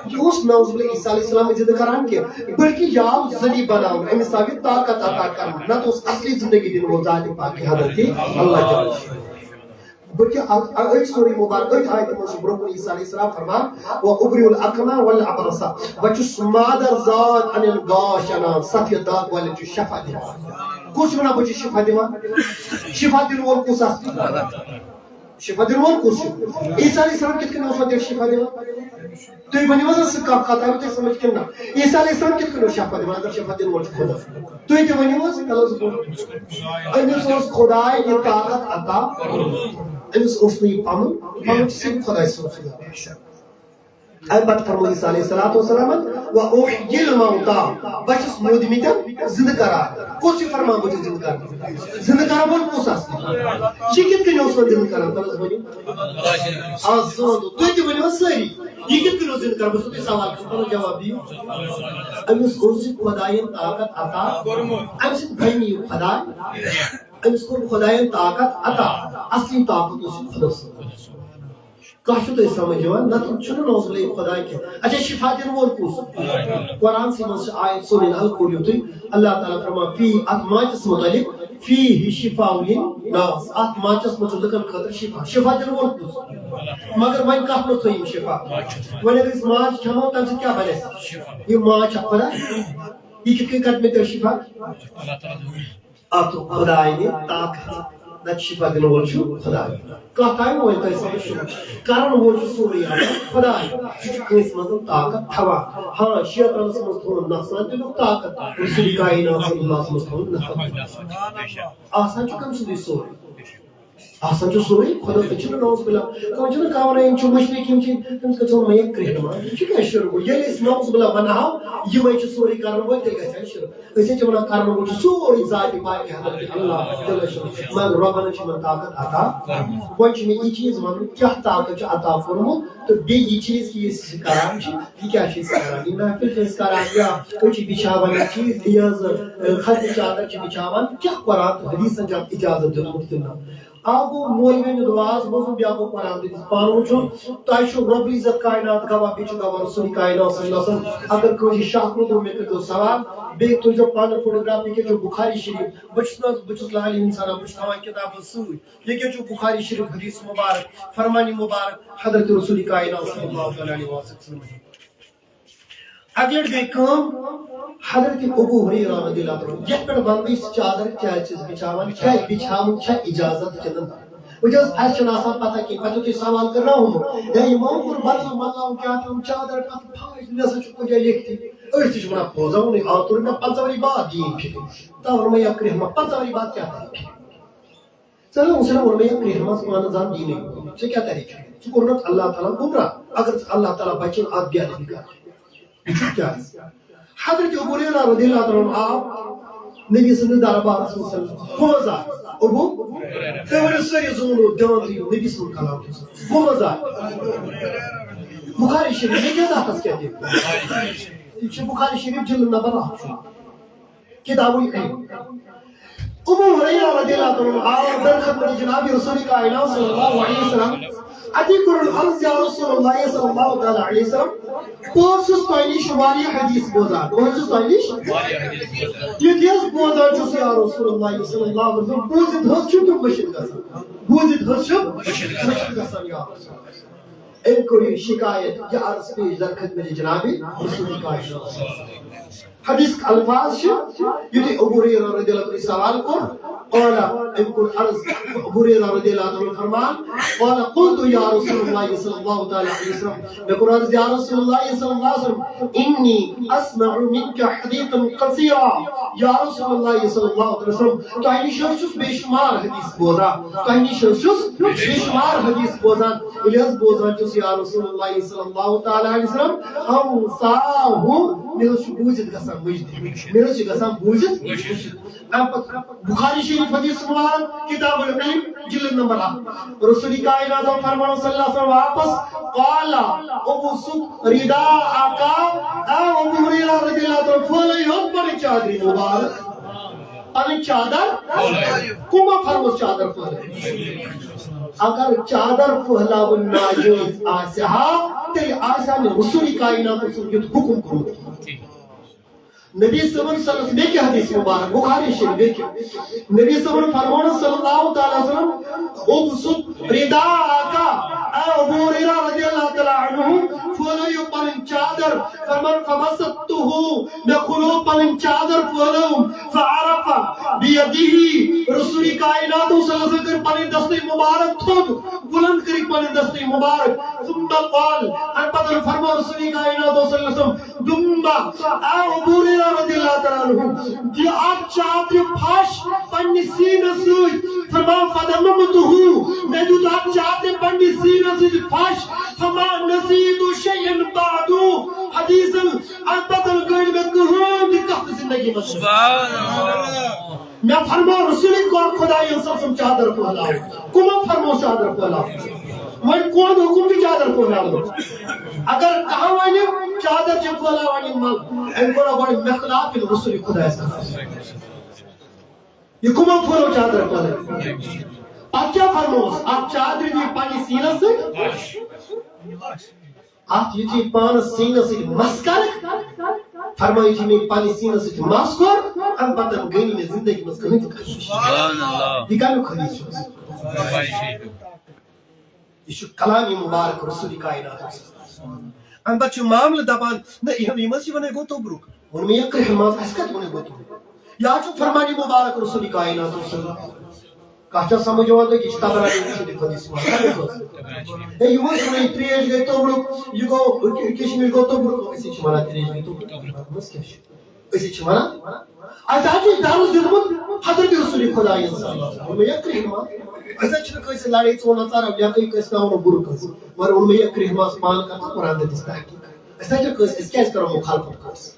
یہِ اوس نعوذ باللہ عیسیٰ علیہ السلام زِنٛدٕ کران کینٛہہ، بلکہِ یہِ آو ذٔریعہٕ بناونہٕ، أمِس آو یہِ طاقت عطا کرنہٕ، نتہٕ اوس اصلی زندگی دِنہٕ وول ذاتِ پاک حضرت اللہ جل شانہ۔ بلکہِ ال-، ال-، أتھۍ سورہ مبارک، أتھۍ آیتہِ منٛز چھُ برونٛہہ کُن عیسیٰ علیہ السلام فرمان، "وأبرئ الأكمه والأبرص"، بہٕ چھُس مادر زاد انن گاش انان، سفید داغ والٮ۪ن چھُ شفا دِوان۔ کُس چھُ وَنان بہٕ چھُس شفا دِوان؟ شفا دِنہٕ وول کُس اکھ؟ شفا دِنہٕ وول کُس چھُ؟ عیسیٰ علیہ السلام کِتھ کٔنۍ اوس وۄنۍ تیٚلہِ شفا دِوان؟ تُہۍ ؤنِو حظ، سُہ کَتھ، کَتھ آیوٕ تۄہہِ سمجھ کِنہٕ نہ؟ عیسیٰ علیہ السلام کِتھ کٔنۍ اوس شفا دِوان، اگر شفا دِنہٕ وول چھُ خۄدا؟ تُہۍ تہِ ؤنِو حظ، تَلہٕ حظ بوٚڑ۔ أمِس اوس خۄداے یہِ طاقت عطا۔ أمِس اوس نہٕ یہِ پَنُن، پَنُن چھُ صرف خۄداے سُنٛد۔ اَمہِ پتہٕ فرموو عیسیٰ علیہ الصلوۃ والسلام، "وأحيي الموتى"، بہٕ چھُس مُدمِتن زِنٛدٕ کران۔ کُس چھُ فرمان بہٕ چھُس زِنٛدٕ کران؟ زِنٛدٕ کران وول کُس آسہِ؟ یہِ کِتھ کٔنۍ اوس وۄنۍ زِنٛدٕ کران؟ تَلہٕ حظ ؤنِو۔ آ، زٕ وَنو۔ تُہۍ تہِ ؤنِو حظ سٲری۔ یہِ کِتھ کٔنۍ اوس زِنٛدٕ کران؟ بہٕ چھُسو تۄہہِ سوال کران، پَنُن جواب دِیِو۔ أمِس اوس یہِ خۄدایَن طاقت عطا۔ اَمہِ سۭتۍ بَنہِ یہِ خۄداے۔ أمِس کوٚر خۄدایَن طاقت عطا۔ اَصلی طاقت اوس یہِ خۄدا صٲب۔ کانٛہہ چھُ تۄہہِ سمجھ یِوان؟ نتہٕ چھُنہٕ نعوذ باللہ خۄداے کینٛہہ۔ اچھا، شفا دِنہٕ وول کُس؟ قرآنسٕے منٛز چھِ آیت سورہ الحلق کوٚر یُتُے، اللہ تعالیٰ فرمان، فی، اتھ ماچس متعلق، فیہ شفاء للناس، اتھ ماچس منٛز چھُ لُکن خٲطرٕ شفا۔ شفا دِنہٕ وول کُس؟ مگر وۄنۍ کتھ منٛز تھٲیِو شفا؟ وۄنۍ اگر أسۍ ماچھ کھٮ۪مو، تمہِ سۭتۍ کیٛاہ بنہِ اَسہِ؟ یہِ ماچھ چھا خۄدا؟ یہِ کِتھ کٔنۍ کرِ مےٚ تیٚلہِ شفا؟ اتھ خۄداے نہِ طاقت، نتہٕ شفا دِنہٕ وول چھُ خۄداے۔ کتھ آیہِ وۄنۍ تۄہہِ سمجھ؟ کرن وول چھُ سورُے آسان خۄداے، سُہ چھُ کٲنٛسہِ منٛز طاقت تھاوان۔ ہاں، شیطانس منٛز تھوٚوُن نۄقصان تہِ دیُتُکھ طاقت، رسول کائنات صلی اللہ علیہ وسلمس تھوٚوُن نۄقصان۔ آسان چھُ کٔمۍ سُنٛدُے سورُے؟ آسان چھُ سورُے خۄدا، تہِ چھُنہٕ نعوذ باللہ۔ کانٛہہ چھُنہٕ کانٛہہ وَنان، یِم چھِ مُشرِک، یِم چھِ، تٔمِس گژھِ وَنُن، مےٚ کرٛیٚہنہٕ ما، یہِ چھُ کیٛاہ شرک گوٚو؟ ییٚلہِ أسۍ نعوذ باللہ وَنہو، یِمَے چھِ سورُے کران وٲلۍ، تیٚلہِ گژھِ اَسہِ شرک۔ أسۍ حظ چھِ وَنان، کرن وول چھُ سورُے ذاتِ پاکِ حضرت اللہ جل شانہ، مگر رۄبَن چھِ یِمَن طاقت عطا۔ وۄنۍ چھُ مےٚ یہِ چیٖز وَنُن، کیٛاہ طاقت چھُ عطا کوٚرمُت، تہٕ بیٚیہِ یہِ چیٖز کہِ یہِ أسۍ کران چھِ، یہِ کیٛاہ چھِ أسۍ کران؟ یہِ محفل چھِ أسۍ کران، یا أسۍ چھِ بِچھاوان یہِ چیٖز، یہِ حظ، ختمِ چادر چھِ بِچھاوان، کیٛاہ قرآن تہٕ حدیثن چھِ اَتھ اجازت دیُتمُت کِنہٕ نہ؟ اکھ گوٚو مولوی ہُنٛد واز بوزُن، بیٛاکھ گوٚو قرآن تہٕ پانہٕ وٕچھُن۔ تۄہہِ چھُو رۄب العزت کائنات گواہ، بیٚیہِ چھُ گواہ رسول کائنات صلی اللہ علیہ وسلم۔ اگر کٲنٛسہِ شک روٗدمُت، مےٚ کٔرۍزیو سوال، بیٚیہِ تُلۍزیو پانہٕ فوٹوگراف، یہِ کیٛاہ چھُ بخاری شریف؟ بہٕ چھُس نہٕ حظ، بہٕ چھُس لالہِ ہُنٛد سنان، بہٕ چھُس تھاوان کِتابہٕ سۭتۍ۔ یہِ کیٛاہ چھُ بخاری شریف، حدیث مبارک، فرمانِ مبارک حضرت رسول کائنات صلی اللہ تعالیٰ علیہ وسلم؟ اَکہِ لَٹہِ گٔے کٲم، حضرت ابو ہریرہ رضی اللہ تعالیٰ عنہ، یَتھ پٮ۪ٹھ وَنہٕ بہٕ، یہِ چادر کیٛازِ چھِس بِچھاوان، کیٛازِ بِچھاوُن چھا اِجازت کِنہٕ نہ؟ وٕچھ حظ، اَسہِ چھُنہٕ آسان پَتہ کینٛہہ، پَتہٕ یُتھُے سوال کَرناوُن، ہے، یِمو کوٚر بدلاو مدلاو کیٛاہ تام چادر، پَتہٕ پھٲج، مےٚ ہسا چھُ کُنہِ جایہِ لیکھتٕے۔ أسۍ تہِ چھِ وَنان، پوٚز ہا ووٚنُے، آ، توٚر مےٚ پنٛژاہ ؤری بعد یہِ فِکرِ۔ تَوَے ووٚن مےٚ، یا کرٛیٚہہ ما، پنٛژاہ ؤری بعد کیٛاہ تَرِ فِکرِ؟ ژےٚ نہ اوسُے نہ ووٚنمُت، یہِ کرٛیٚہہ منٛز پانہٕ زانٛہہ دیٖنٕے۔ ژےٚ کیٛاہ تَرِ فِکرِ؟ ژٕ کوٚرُتھ اللہ تعالیٰ ہن گمراہ۔ اگر ژٕ اللہ تعالیٰ بچہِ اَتھ بے ادبی کر۔ یہِ چھُ کیٛازِ؟ حضرت ابو ہریرہ رضی اللہ تعالیٰ عنہ آو نبی سٕنٛدِس دربارس منٛز۔ کُس آو؟ ابو؟ تُہۍ ؤنِو سٲری زوٗن، دِوان تھٲیِو نبی سُنٛد کلام چھُ۔ کُس آو؟ بخاری شریف۔ یہِ کیٛاہ زاتس کیٛاہ دِیِو؟ یہِ چھُ بخاری شریف جلد نمبر اکھ چھُ۔ کتاب العلم۔ ابو ہریرہ رضی اللہ تعالیٰ عنہ آو در خدمت جناب رسول کائنات صلی اللہ علیہ وسلم۔ اتی کوٚرُن عرض، یا رسول اللہ صلی اللہ تعالیٰ علیہ وسلم، بہٕ حظ چھُس تۄہہِ نِش واریاہ حدیث بوزان، بہٕ حظ چھُس تۄہہِ نِش۔ یہِ تہِ حظ بوزان چھُس یا رسول اللہ صلی اللہ علیہ وسلم، بوٗزِتھ حظ چھُ تِم مٔشِتھ گژھان، بوٗزِتھ حظ چھُ مٔشِتھ گژھان یا رسول اللہ۔ أمۍ کوٚر یہِ شکایت، یہِ عرض پیش در خدمت جناب رسول کائنات۔ حدیث الفاظ چھِ، یُتھُے ابو ہریرہ رضی اللہ عنہ سوال کوٚر، قال، أمۍ کوٚر عرض، ابو ہریرہ رضی اللہ تعالیٰ عنہ فرمان، قال، قلت يا رسول الله صلى الله تعالى عليه وسلم، مےٚ کوٚر عرض، یا رسول اللہ صلی اللہ علیہ وسلم، إني أسمع منك حديثا كثيرا، یا رسول اللہ صلی اللہ علیہ وسلم، تۄہہِ نِش حظ چھُس بے شمار حدیث بوزان، تۄہہِ نِش حظ چھُس بے شمار حدیث بوزان، ییٚلہِ حظ بوزان چھُس یا رسول اللہ صلی اللہ تعالیٰ علیہ وسلم، أنساه، مےٚ حظ چھُ بوٗزِتھ گژھان مٔشِتھ، مےٚ حظ چھُ گژھان بوٗزِتھ مٔشِتھ۔ اَمہِ پتہٕ بخاری شریف حدیث مبارک، کتاب العلم، جلد نمبر اکھ۔ رسول کائنات فرمان صلی اللہ علیہ وسلم واپس، قال، ابسط رداءك، اے ابو ہریرہ رضی اللہ تعالیٰ عنہ، پھٲلٲیِو حظ پنٕنۍ چادرِ مبارک، پنٕنۍ چادر، کُمو فرموو چادر پھٲلٲیِو؟ اگر چادر پھٲلاوُن ناجٲیز آسہِ ہا، تیٚلہِ آسہِ ہا نہٕ رسول کائنات سُنٛد یُتھ حُکُم کوٚرمُت۔ نبی صٲبن صلی اللہ علیہ وسلم، بیٚکہِ حدیث مبارک، بخاری شریف، بیٚکہِ۔ نبی صٲبن فرموو صلی اللہ تعالیٰ علیہ وسلم، "ابسط رداءك"، اے ابو ہریرہ رضی اللہ تعالیٰ عنہ، پھٲلٲیِو پنٕنۍ چادر۔ فرمان، "فبسطته"، مےٚ کھُلو پنٕنۍ چادر پھٲلٲوٕم۔ "فعرف بيده"، رسول کائنات صلی اللہ علیہ وسلم کٔر پنٕنۍ دستہٕ مبارک تھوٚد، بلند کٔرِکھ پنٕنۍ دستہٕ مبارک۔ ثم قال، اَمہِ پتہٕ فرموو رسول کائنات صلی اللہ علیہ وسلم، دوٚپُن، اے ابو ہریرہ رضی اللہ تعالیٰ عنہ، دِ اَتھ چادرِ پھش پننہِ سیٖنہٕ سۭتۍ۔ فرماو، فضممته، مےٚ دیُت اَتھ چادرِ پننہِ سیٖنہٕ سۭتۍ پھش۔ فما نسيت شيئا بعد۔ حدیثن، اَمہِ پتہٕ گٔے مےٚ کٕہٕنۍ تہِ کتھ زندگی منٛز۔ سبحان اللہ۔ مےٚ فرموو رسول خۄدایَن صلی اللہ علیہ وسلم چادر پھٲلاو۔ کٕمو فرموو چادر پھٲلاو؟ وۄنۍ کون حُکُم چھُ چادر پھٲلاونُک؟ اگر کانٛہہ وَنہِ چادر چھِ پھٲلاوان یِم مَل، أمۍ کوٚر گۄڈٕ مےٚ خلاف ییٚلہِ رسول خۄدایَس خلاف۔ یہِ کٕمو پھٲلٲو چادر پھٲلٲو؟ پَتہٕ کیٛاہ فرمووُس؟ اَتھ چادرِ دِیِو پنٛنہِ سیٖنَس سۭتۍ۔ اَتھ یُتھُے پانَس سیٖنَس سۭتۍ مَس کَرَکھ، فرمٲیِو، یُتھُے مےٚ پنٛنہِ سیٖنَس سۭتۍ مَس کوٚر، اَمہِ پَتہٕ گٔے نہٕ مےٚ زِندگی منٛز کٕہٕنۍ تہِ کشش۔ سبحان اللہ۔ یہِ کَمیُک حدیث چھُ؟ بخاری شریف۔ یہِ چھُ کلامِ مبارک رسول کائنات۔ اَمہِ پَتہٕ چھُ معاملہٕ دَپان، نہ، یِم، یِم حظ چھِ وَنان گوٚو توٚبرُک۔ ووٚن مےٚ، یہِ کرٛہِنۍ ماز، اَسہِ کَتہِ ووٚن یہِ گوٚو توٚبرُک؟ یہِ حظ چھُ فرمانِ مبارک رسول کائنات۔ کَتھ چھا سمجھ یِوان تۄہہِ؟ یہِ چھِ طبرانی شریف حدیث وَنان۔ ہے، یِم حظ چھِ وَنان، یہِ ترٛیش گٔے توٚبرُک، یہِ گوٚو، کِشمِش گوٚو توٚبرُک، أسۍ چھِ وَنان ترٛیش گٔے توٚبرُک۔ اَتھ منٛز کیٛاہ چھُ؟ أسۍ چھِ وَنان، اَسہِ حظ چھُ درس دیُتمُت حضرت رسول خۄدایَن صلی اللہ علیہ وسلم۔ مےٚ یَتھ کرٛہِنۍ ماز۔ أسۍ حظ چھِنہٕ کٲنٛسہِ لڑٲے ژون نژان، یا کٲنٛسہِ ناوَن بُرٕ کٲنٛسہِ۔ مگر ووٚن مےٚ، یہِ کرٛہِنۍ ماز پانہٕ کَتھ تہٕ قرآن حدیث تحقیٖق۔ أسۍ حظ چھِ کٲنٛسہِ، أسۍ کیٛازِ کَرو مُخالفت کٲنٛسہِ؟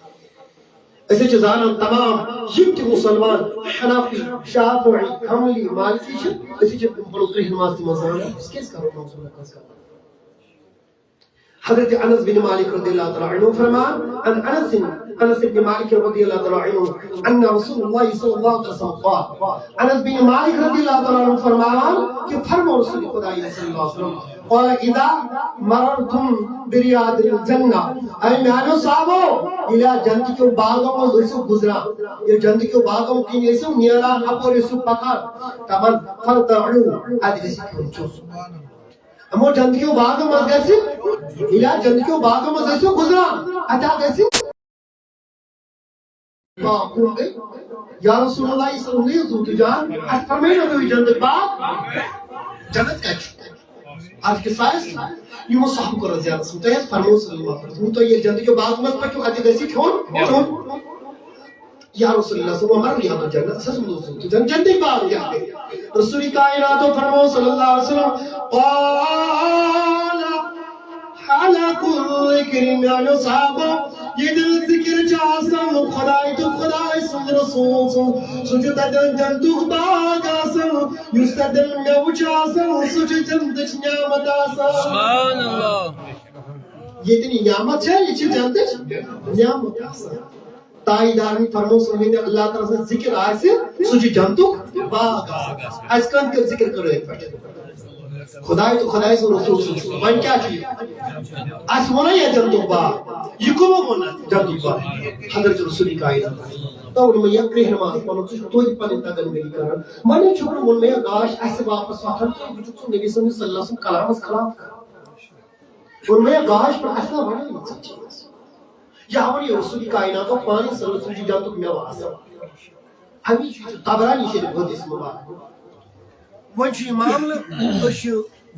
أسۍ حظ چھِ زانان تمام یِم تہِ مُسلمان، حنفی، شافعی، حنبلی، مالکی چھِ، أسۍ حظ چھِ پَنُن کرٛہِنۍ ماز تِمَن زانان۔ أسۍ کیٛازِ کَرو منظوٗر کٲنٛسہِ کَرو؟ حضرت انس بن مالک رضی اللہ تعالیٰ عنہ فرمان، عن انس، انس بن مالک رضی اللہ تعالیٰ عنہ، ان رسول اللہ صلی اللہ علیہ وسلم قال، انس بن مالک رضی اللہ تعالیٰ عنہ فرمان کہ فرمو رسول خدا صلی اللہ علیہ وسلم، قال، اذا مررتم بریاض الجنہ، اے میانیو صحابو، ییٚلہِ جنت کیو باغو منٛز ٲسِو گُزران، ییٚلہِ جنت کیو باغو کِنۍ ٲسِو نیران، اپور ٲسِو پکان، تمن فرتعوا، اتہِ گژھِ کھیوٚن چیوٚن۔ ہمو جنت کیو باغو منٛز گژھِ، ییٚلہِ جنت کیو باغو منٛز ٲسِو گُزران، اتہِ گژھِ۔ باغ کُن گٔے۔ یا رسول اللہ صلی اللہ علیہ وسلم، زوٗ تہٕ جان، اَسہِ فرمٲیِو نا تُہۍ جنتٕکۍ باغ؟ جنت کَتہِ چھُ؟ اَتھ کِس سایَس؟ یِمو صحابہٕ کوٚر رضی اللہ عنہم، تۄہہِ حظ فرموو صلی اللہ علیہ وسلم، تۄہہِ ییٚلہِ جنتٕکۍ باغ منٛز پٔکِو، اَتہِ گژھِ کھیوٚن، چیوٚن۔ یا رسول اللہ صلی اللہ علیہ وسلم، وَمَا رِیَاضُ الْجَنَّةِ، اَسہِ حظ ووٚن، تُہۍ زَن جنتی باغ یَتھ گٔے۔ رسول کائناتو فرموو صلی اللہ علیہ وسلم، قال، حلق الذکر، میانیو صحابو، ییٚتٮ۪ن ذکر چھُ آسان خداے تہٕ خداے سُنٛد رسول سُنٛد، سُہ چھُ تَتٮ۪ن جنتُک باغ آسان، یُس تَتٮ۪ن مٮ۪وٕ چھُ آسان، سُہ چھُ جنتٕچ نعمت آسان۔ سبحان اللہ۔ ییٚتٮ۪ن یہِ نعمت چھےٚ، یہِ چھِ جنتٕچ نعمت آسان۔ تاجدارن فرموو، سُہ ییٚلہِ اللہ تعالیٰ سٕنٛز ذِکِر آسہِ، سُہ چھُ جنتُک باغ آسان۔ اَسہِ کَتھ کٔر ذِکِر کٔر أتھۍ پٮ۪ٹھ؟ خداے تہٕ خداے سُنٛد رسول سُنٛد۔ وۄنۍ کیٛاہ چھُ یہِ؟ اَسہِ ووٚنُے یَتھ جنتُک باغ۔ یہِ کٕمو ووٚن اَتھ جنتُک باغ؟ حضرت رسول کائنات۔ تو ووٚن مےٚ، یہِ کرٛہنہِ ماز پَنُن، ژٕ چھُکھ توتہِ پَنٕنۍ دَگن گٔلی کران۔ وۄنۍ چھُکھ نہٕ، ووٚن مےٚ، یہِ گاش اَسہِ واپَس وۄتھان کینٛہہ، وۄنۍ چھُکھ ژٕ نبی سٕنٛدِس صلی اللہ علیہ وسلم کلامَس خلاف کران۔ ووٚن مےٚ، یہِ گاش پٮ۪ٹھ اَسہِ نہ وَنان یہِ ژےٚ چیٖز۔ یا وَنہِ رسول کائناتو پانَے صلی اللہ علیہ وسلم چھُ جنتُک مٮ۪وٕ آسان۔ اَمی چھُ طبرانی شریف حدیث مبارک۔ وۄنۍ چھُ یہِ معاملہٕ، أسۍ چھِ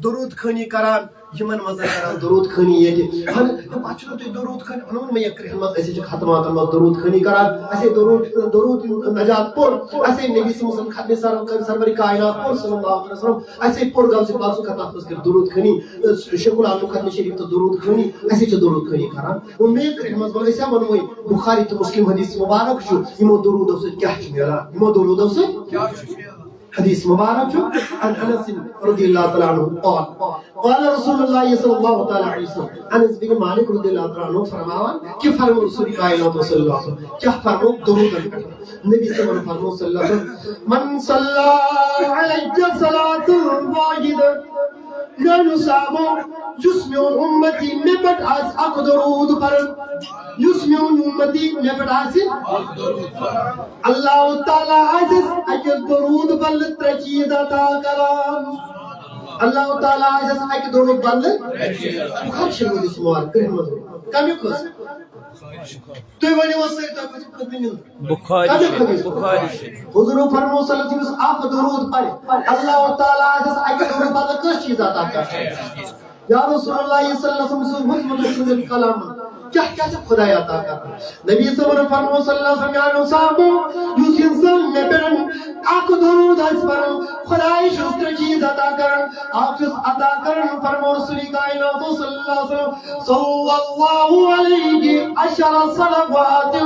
درود خٲنی کران، یِمن منٛز کران درود خٲنی ییٚتہِ۔ اہن، پتہٕ چھُنہٕ تُہۍ درود خٲنی، ووٚنمُت مےٚ یہِ کرٛہن منٛز، أسۍ چھِ ختماتن منٛز درود خٲنی کران، اَسے درود، درود نجات پوٚر، اَسے نبی صلی اللہ علیہ وسلم ختمِ سر-، سرور کائنات پوٚر صلی اللہ علیہ وسلم، اَسے پوٚر غوث پاک سُنٛد خط، تَتھ منٛز کٔر درود خٲنی، شیخ العالم ختمِ شریف تہٕ درود خٲنی، اَسے چھِ درود خٲنی کران۔ وۄنۍ مےٚ کرٛہن منٛز ووٚن، أسۍ ہا ووٚنمُے بُخاری تہٕ مُسلِم حدیث مُبارک چھُ، یِمو درودو سۭتۍ کیٛاہ چھُ میلان؟ یِمو درودو سۭتۍ کیٛاہ چھُ میلان؟ حدیث مبارک چھُ عن انس رضی اللہ تعالیٰ عنہ قال، قال رسول اللہ صلی اللہ تعالیٰ علیہ وسلم، انس بن مالک رضی اللہ تعالیٰ عنہ فرماوان کہ فرمو رسول کائنات صلی اللہ علیہ وسلم، کیا فرمو درودن پٮ۪ٹھ؟ نبی صلی اللہ علیہ وسلم فرمو صلی اللہ علیہ وسلم، من صلی علی صلاة واحدة، میانیو صحابو، یُس میون امتی مےٚ پٮ۪ٹھ آسہِ اکھ درود پران، یُس میون امتی مےٚ پٮ۪ٹھ آسہِ، اللہ تعالیٰ آسٮ۪س اکہِ درود بدلہٕ ترٛےٚ چیٖز عطا کران۔ اللہ تعالیٰ آسٮ۪س اکہِ درود بدلہٕ۔ بخاری شریف حدیث مبارک، کرٛہن منٛز۔ کمیُک حظ؟ تُہۍ ؤنِو حظ سٲری، تۄہہِ کُس، کُس بنیو؟ بخاری کمیُک شریف، حدیث؟ بخاری شریف۔ حضور فرمو صلی اللہ علیہ وسلم، یُس اکھ درود پرِ، اللہ تعالیٰ آسٮ۪س اکہِ درود بدلہٕ کٔژ چیٖز عطا کران؟ یا رسول اللہ صلی اللہ علیہ وسلم، سُہ حکمت سُنٛد کلام، کیٛاہ کیٛاہ چھِ خداے عطا کران؟ نبی صٲبن فرمو صلی اللہ علیہ وسلم، میانیو صحابو، یُس انسان مےٚ پٮ۪ٹھ اکھ درود آسہِ پران، خداے چھُس ترٛےٚ چیٖز عطا کران۔ اکھ چھُس عطا کران، فرمو رسول کائنات صلی اللہ علیہ وسلم، صلی اللہ علیہ عشر صلوات،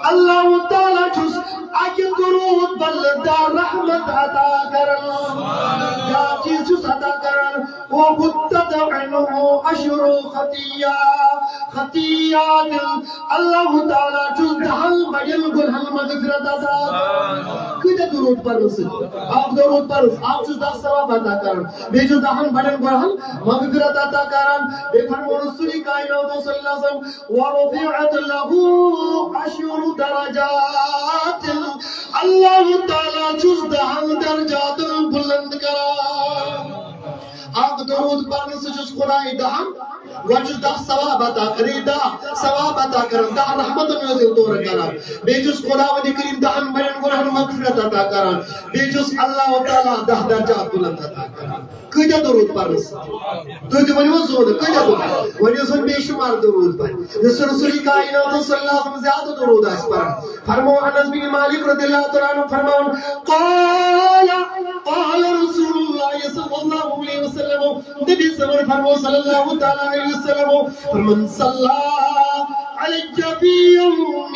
اللہ تعالیٰ چھُس اکہِ درود بدلہٕ دَہ رحمت عطا کران۔ بیٛاکھ چیٖز چھُس عطا کران، وَحُطَّتْ عَنْهُ عَشْرُ خَطِيَّا-، خَطِيَّاتٍ۔ اللہ تعالیٰ چھُس دَہَن بڑٮ۪ن گۄنہَن مغفرت عطا کران۔ کۭتیٛاہ درود پرنہٕ سۭتۍ؟ اکھ درود پرنہٕ سۭتۍ۔ اکھ چھُس دَہ ثواب عطا کران، بیٚیہِ چھُس دَہَن بڑٮ۪ن گۄنہَن مغفرت عطا کران۔ بیٚیہِ فرموو رسول کائنات صلی اللہ علیہ وسلم، وَرُفِعَتْ لَهُ عَشْرُ دَرَجَاتٍ۔ اللہ تعالیٰ چھُس دَہَن درجاتن بلند کران۔ اکھ درود پرنہٕ سۭتۍ چھُس خداے دَہَن، وۄنۍ چھُس دَہ ثواب عطا کران، دَہ ثواب عطا کران، دَہ رحمتن نٲزِل تورٕ کران۔ بیٚیہِ چھُس خداوندِ کریم دَہَن بڑٮ۪ن گۄنہَن مغفرت عطا کران۔ بیٚیہِ چھُس اللہ تعالیٰ دَہ درجات بلند عطا کران۔ کۭتیٛاہ درود پرنہٕ سۭتۍ؟ تُہۍ تہِ ؤنِو حظ زور، کۭتیٛاہ درود؟ وۄنۍ یُس وۄنۍ بے شُمار درود پرِ، یُس رسول کائنات صلی اللہ علیہ وسلم زیادٕ درود آسہِ پران۔ فرمو انس بن مالک رضی اللہ تعالیٰ عنہ فرمان، قال، قال رسول اللہ صلی اللہ علیہ وسلم، نبی صلی اللہ علیہ وسلم فرمو صلی اللہ تعالیٰ علیہ وسلم، من صلی علی فی یوم،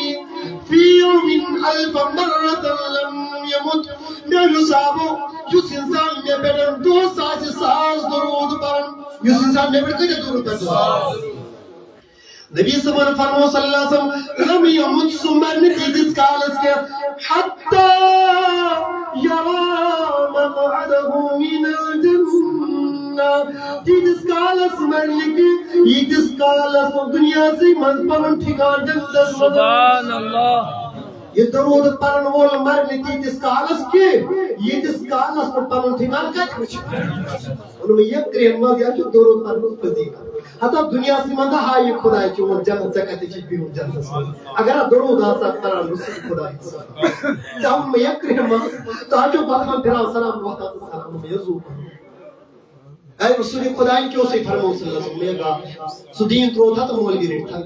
فی یوم الف مرة لم یمت۔ میانیو صحابو، یُس انسان مےٚ پٮ۪ٹھ دۄہس آسہِ ساس درود پران، یُس انسان مےٚ پٮ۪ٹھ کۭتیٛاہ درود پرِ؟ ساس۔ نبی صٲبن فرمو صلی اللہ علیہ وسلم، لم یمت، سُہ مرِ نہٕ تیٖتِس کالس کینٛہہ، حتی یرا مقعدہ من الجنہ، تیٖتِس کالس مرِ نہٕ کینٛہہ، ییٖتِس کالس سُہ دُنیاہسٕے منٛز پنُن ٹھِکان جنتس منٛز۔ سبحان اللہ۔ یہِ درود پرن وول مرِ نہٕ تیٖتِس کالس کینٛہہ، ییٖتِس کالس نہٕ پنُن ٹھِکان کتہِ وٕچھِ۔ ووٚنُن، یہِ کرٛہن منٛز یا چھُ درود پرنُک فضیلت۔ ہتا دُنیاہسٕے منٛز ہا یہِ خداے چون جنت، ژےٚ کتہِ چھُے بِہُن جنتس منٛز؟ اگر اتھ درود آسہٕ ہا پران، رسول خداے۔ ژےٚ ووٚنمُے یہِ کرٛہن منٛز، ژٕ ہا چھُکھ وۄتھان پھِران سلام وۄتھان تہٕ سلام، ووٚنمُے یہِ زُو پرُن۔ اے رسول خداے کیو سے فرمو صلی اللہ علیہ وسلم، مےٚ گا سُہ دیٖن ترٛوو تھا تہٕ مولوی رٔٹۍ تھا۔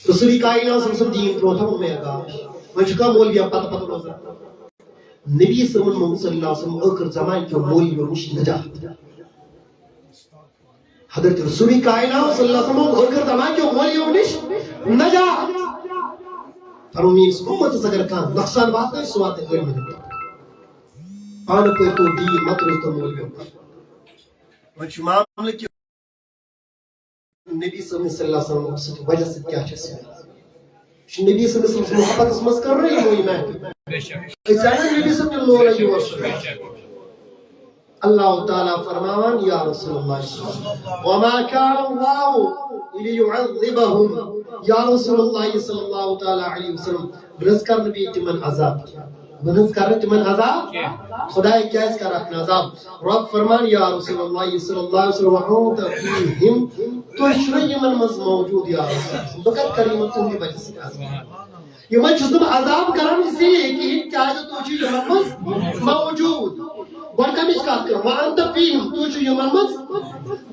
رسول کائنات صلی اللہ علیہ وسلم دیٖن ترٛوو تھا، مےٚ گا۔ وۄنۍ چھُ کانٛہہ مولوی پتہٕ پتہٕ روزان۔ نبی صلی اللہ علیہ وسلم، صلی اللہ علیہ وسلم ٲخر زمانہٕ کیو مولویو نِش نجات۔ حضرت رسول کائنات صلی اللہ علیہ وسلم ٲخر زمانہٕ کیو مولویو نِش نجات۔ فرمو، میٲنِس اُمتس اگر کانٛہہ نۄقصان واتنایہِ، سُہ واتنایہِ علمہٕ۔ پانہٕ پٔرۍ تو دیٖن، مہ ترٛٲیِو تو مولویو۔ وۄنۍ چھُ معاملہٕ کہِ نبی صلی اللہ علیہ وسلم سۭتۍ وجہ سۭتۍ کیٛاہ چھِ اَسہِ؟ یہِ چھُ نبی صلی اللہ علیہ وسلم محبتس منٛز کٔر نہ یِمو یہِ محفل۔ أسۍ آیہِ نہ نبی صلی اللہ علیہ وسلم۔ اللہ تعالیٰ فرماوان، یا رسول اللہ، وما كان الله ليعذبهم، یا رسول اللہ صلی اللہ تعالیٰ علیہ وسلم، رٕژ کر نہٕ بیٚیہِ تِمن عذاب کینٛہہ۔ بہٕ نہٕ حظ کرٕ تِمن عذاب۔ خداے کیازِ کرکھ نہٕ عذاب؟ رۄب فرمان، یا رسول اللہ صلی اللہ علیہ وسلم، وَأَنْتَ فِيهِمْ، تُہۍ چھِو یِمن منٛز موجود، یا رسول اللہ۔ بہٕ کتہِ کرٕ یِمن تُہنٛدِ وجہ سۭتۍ عذاب؟ یِمن چھُس نہٕ بہٕ عذاب کران اسی لیے کِہیٖنۍ، کیازِ تُہۍ چھِو یِمن منٛز موجود۔ گۄڈٕ کمِچ کتھ کرو؟ وَأَنْتَ فِيهِمْ، تُہۍ چھِو یِمن منٛز۔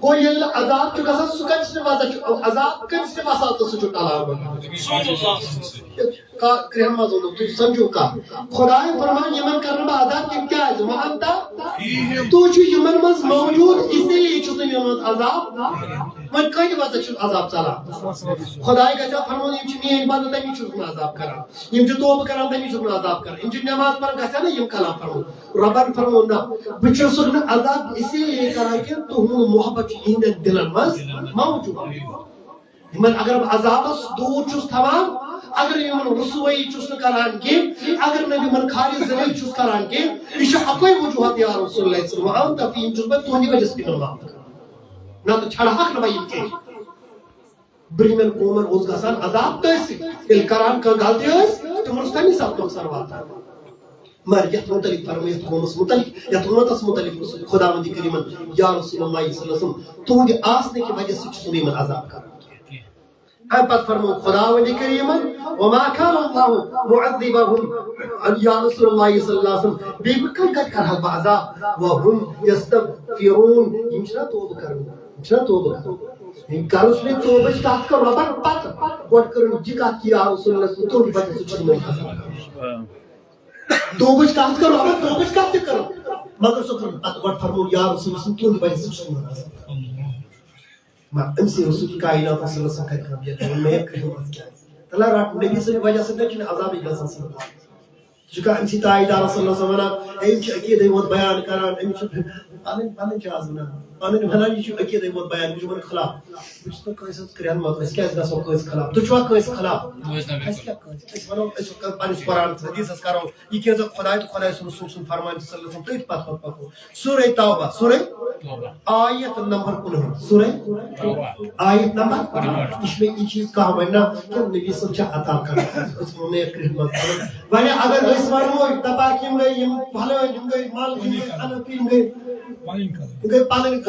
گوٚو ییٚلہِ نہٕ عذاب چھُ گژھان، سُہ کمہِ سۭتۍ وضع چھُ؟ عذاب کمہِ سۭتۍ وسان تہٕ سُہ چھُ ٹلان؟ کا-، کرٛہن منٛز ووٚنُکھ، تُہۍ سمجھِو کتھ۔ خداے فرمان، یِمن کرٕ نہٕ بہٕ عذاب کِہیٖنۍ، کیازِ؟ وَأَنْتَ، تُہۍ چھِو یِمن منٛز موجود، اسی لیے چھُس نہٕ یِمن منٛز عذاب۔ وۄنۍ کتہِ وجہ چھُ عذاب ژلان؟ خداے گژھِ ہا فرماوُن، یِم چھِ میٲنۍ بندٕ، تمی چھُس بہٕ عذاب کران۔ یِم چھِ توبہٕ کران، تمی چھُس بہٕ عذاب کران۔ یِم چھِ نماز پران، گژھِ ہا نہ یِم کلام فرماوُن؟ رۄبن فرموو، نہ، بہٕ چھُسکھ نہٕ عذاب اسی لیے کران کہِ تُہُنٛد محبت چھُ یِہنٛدٮ۪ن دِلن منٛز موجود۔ یِمن اگر بہٕ عذابس دوٗر چھُس تھاوان، اگر یِمن رسوٲیی چھُس نہٕ کران کینٛہہ، اگر نہٕ بہٕ یِمن خارج ذلیل چھُس کران کینٛہہ، یہِ چھُ اکوے وجوہات، یا رسول اللہ صلی اللہ علیہ وسلم، وَأَنْتَ فِيهِمْ، چھُس بہٕ تُہنٛدِ وجہ سۭتۍ یِمن معاف کران۔ نہ تہٕ چھڑہاکھ نہٕ بہٕ یِم کینٛہہ۔ برٛہمٮ۪ن قومن اوس گژھان عذاب تٔتھۍ سۭتۍ، ییٚلہِ کران کانٛہہ غلطی ٲس، تِمن اوس تَمی ساتہٕ نۄقصان واتان۔ مگر یتھ متعلق فرمٲیتھ قومس متعلق، یتھ امتس متعلق اوس خداوند کریمن، یا رسول اللہ صلی اللہ علیہ وسلم، تُہنٛدِ آسنہٕ کہِ وجہ سۭتۍ چھُس بہٕ یِمن عذاب کران۔ امہِ پتہٕ فرموو خداوند کریمن، وما كان الله معذبهم، یا رسول اللہ صلی اللہ علیہ وسلم، بیٚیہِ بہٕ کتہِ کتہِ کرٕ ہا بہٕ عذاب؟ وهم يستغفرون، یِم چھِنہ توبہٕ کران، یِم چھِنہ توبہٕ کران۔ یِم کران چھِ توبٕچ کتھ کرو، مگر پتہٕ گۄڈٕ کٔرٕن یہِ کتھ کہِ یا رسول اللہ صلی اللہ علیہ وسلم، تُہنٛدِ وجہ سۭتۍ چھُس بہٕ یِمن عذاب کران۔ توبٕچ کتھ کرو، اگر توبٕچ کتھ تہِ کرو، مگر سُہ کرو پتہٕ گۄڈٕ فرموو، یا رسول، سُہ تُہنٛدِ وجہ سۭتۍ چھُ یِمن عذاب۔ مگر أمۍ سٕے رسول کائنات صلی اللہ علیہ وسلم کرِ کانٛہہ بیٚیہِ ووٚن مےٚ، یہِ کرِو اَتھ کیٛازِ؟ تَلہ رَٹ، نبی سٕنٛدِ وجہ سۭتۍ چھُنہٕ عذابٕے گژھان صلی اللہ علیہ وسلم۔ ژٕ چھُکھا أمۍ سٕے تاجدار صلی اللہ علیہ وسلم وَنان، ہے، یِم چھِ عقیٖدَے یوت بیان کران، أمِس چھُ پَنٕنۍ، پَنٕنۍ چھِ آز وَنان، پَنٕنۍ وَنان، یہِ چھُ عقیٖدَے یوت بیان، یہِ چھُ وَنان خلاف۔ بہٕ چھُس نہٕ کٲنٛسہِ ہٕنٛز کرٛٮ۪ن منٛز، أسۍ کیٛازِ گژھو کٲنٛسہِ خلاف؟ تُہۍ چھِوا کٲنٛسہِ خلاف؟ بوٗز نہ مےٚ۔ اَسہِ کیٛاہ کٲنٛسہِ؟ أسۍ وَنو، أسۍ کَرو پَنٕنِس قرآنَس حدیٖثَس کَرو، یہِ کیٛاہ زَن خۄداے تہٕ خۄداے سُنٛد رسول سُنٛد فرمان چھُ صلی اللہ علیہ وسلم، تٔتھۍ پَتہٕ پَتہٕ پَکو۔ سورہ توبہ، سورہ توبہ۔ آیت نمبر کُنہٲٹھ۔ سورہ توبہ۔ آیت نمبر کُنہٲٹھ۔ یہِ چھُ مےٚ یہِ چیٖز کانٛہہ وَنہِ نا، کہِ نبی صٲب چھا عطا کران۔ أسۍ وَنو مےٚ کرٛہِنۍ منٛز۔ وۄنۍ اگر أسۍ وَنو، دَپان کہِ یِم گٔے، یِم پھلٲنۍ، یِم گٔے مَل، یِم گٔے اَنہٕ، یِم گٔے، یِم گٔے پَنٕنۍ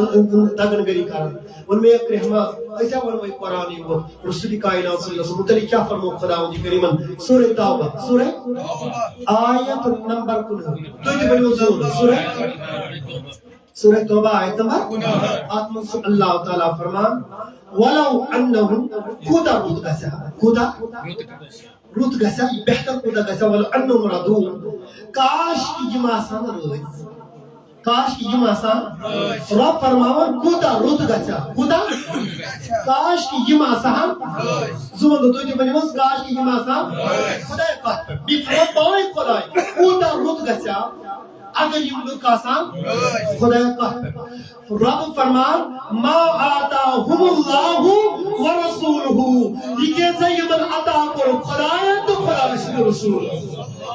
دَگَن گٔری کران۔ ووٚن مےٚ کرٛہِنۍ منٛز، أسۍ ہا وَنو یہِ قرآنٕے یوت۔ رسول کائنات صلی اللہ علیہ وسلم متعلق کیٛاہ فرموو خداوند کریمن؟ سورہ توبہ، سورہ آیت نمبر کُنہٲٹھ۔ تُہۍ تہِ ؤنِو ضروٗر، سورہ، سورہ توبہ آیت نمبر۔ اَتھ منٛز چھُ اللہ تعالیٰ فرمان، "ولو انہم"، کوٗتاہ رُت گژھِ ہا، کوٗتاہ رُت گژھِ ہا، بہتر کوٗتاہ گژھِ ہا، "ولو انہم رضوا"، کاش کہ یِم آسہٕ ہن رٲضۍ۔ کاش کہ یِم آسہٕ ہن۔ رۄب فرماوان، کوٗتاہ رُت گژھِ ہا، کوٗتاہ؟ کاش کہ یِم آسہٕ ہن۔ زٕ وَنو تُہۍ تہِ ؤنِو حظ، کاش کہ یِم آسہٕ ہن۔ خۄداے کَتھ پٮ۪ٹھ۔ بیٚیہِ فرماو پانے خۄداے، کوٗتاہ رُت گژھِ ہا، اگر یِم لُکھ آسہٕ ہن۔ خۄداے کَتھ پٮ۪ٹھ۔ رۄب فرمان، ما آتاہم اللہ ورسولہ۔ یہِ کیٛاہ ژےٚ یِمن عطا کوٚرُکھ خۄدایَن تہٕ خۄداے سٕنٛدِ رسوٗل۔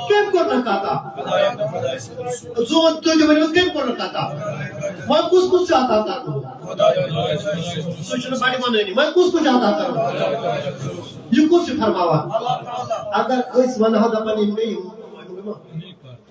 کٔمۍ کوٚر نہٕ عطا؟ زون تُہۍ تہِ ؤنِو حظ، کٔمۍ کوٚر نہٕ عطا؟ وۄنۍ کُس کُس چھُ عطا کرنہٕ وول؟ سُہ چھُنہٕ بَڑِ وَنٲنی۔ وۄنۍ کُس کُس چھُ عطا کرنہٕ وول؟ یہِ کُس چھُ فرماوان؟ اگر أسۍ وَنہو، دَپان، یِم گٔے یِم،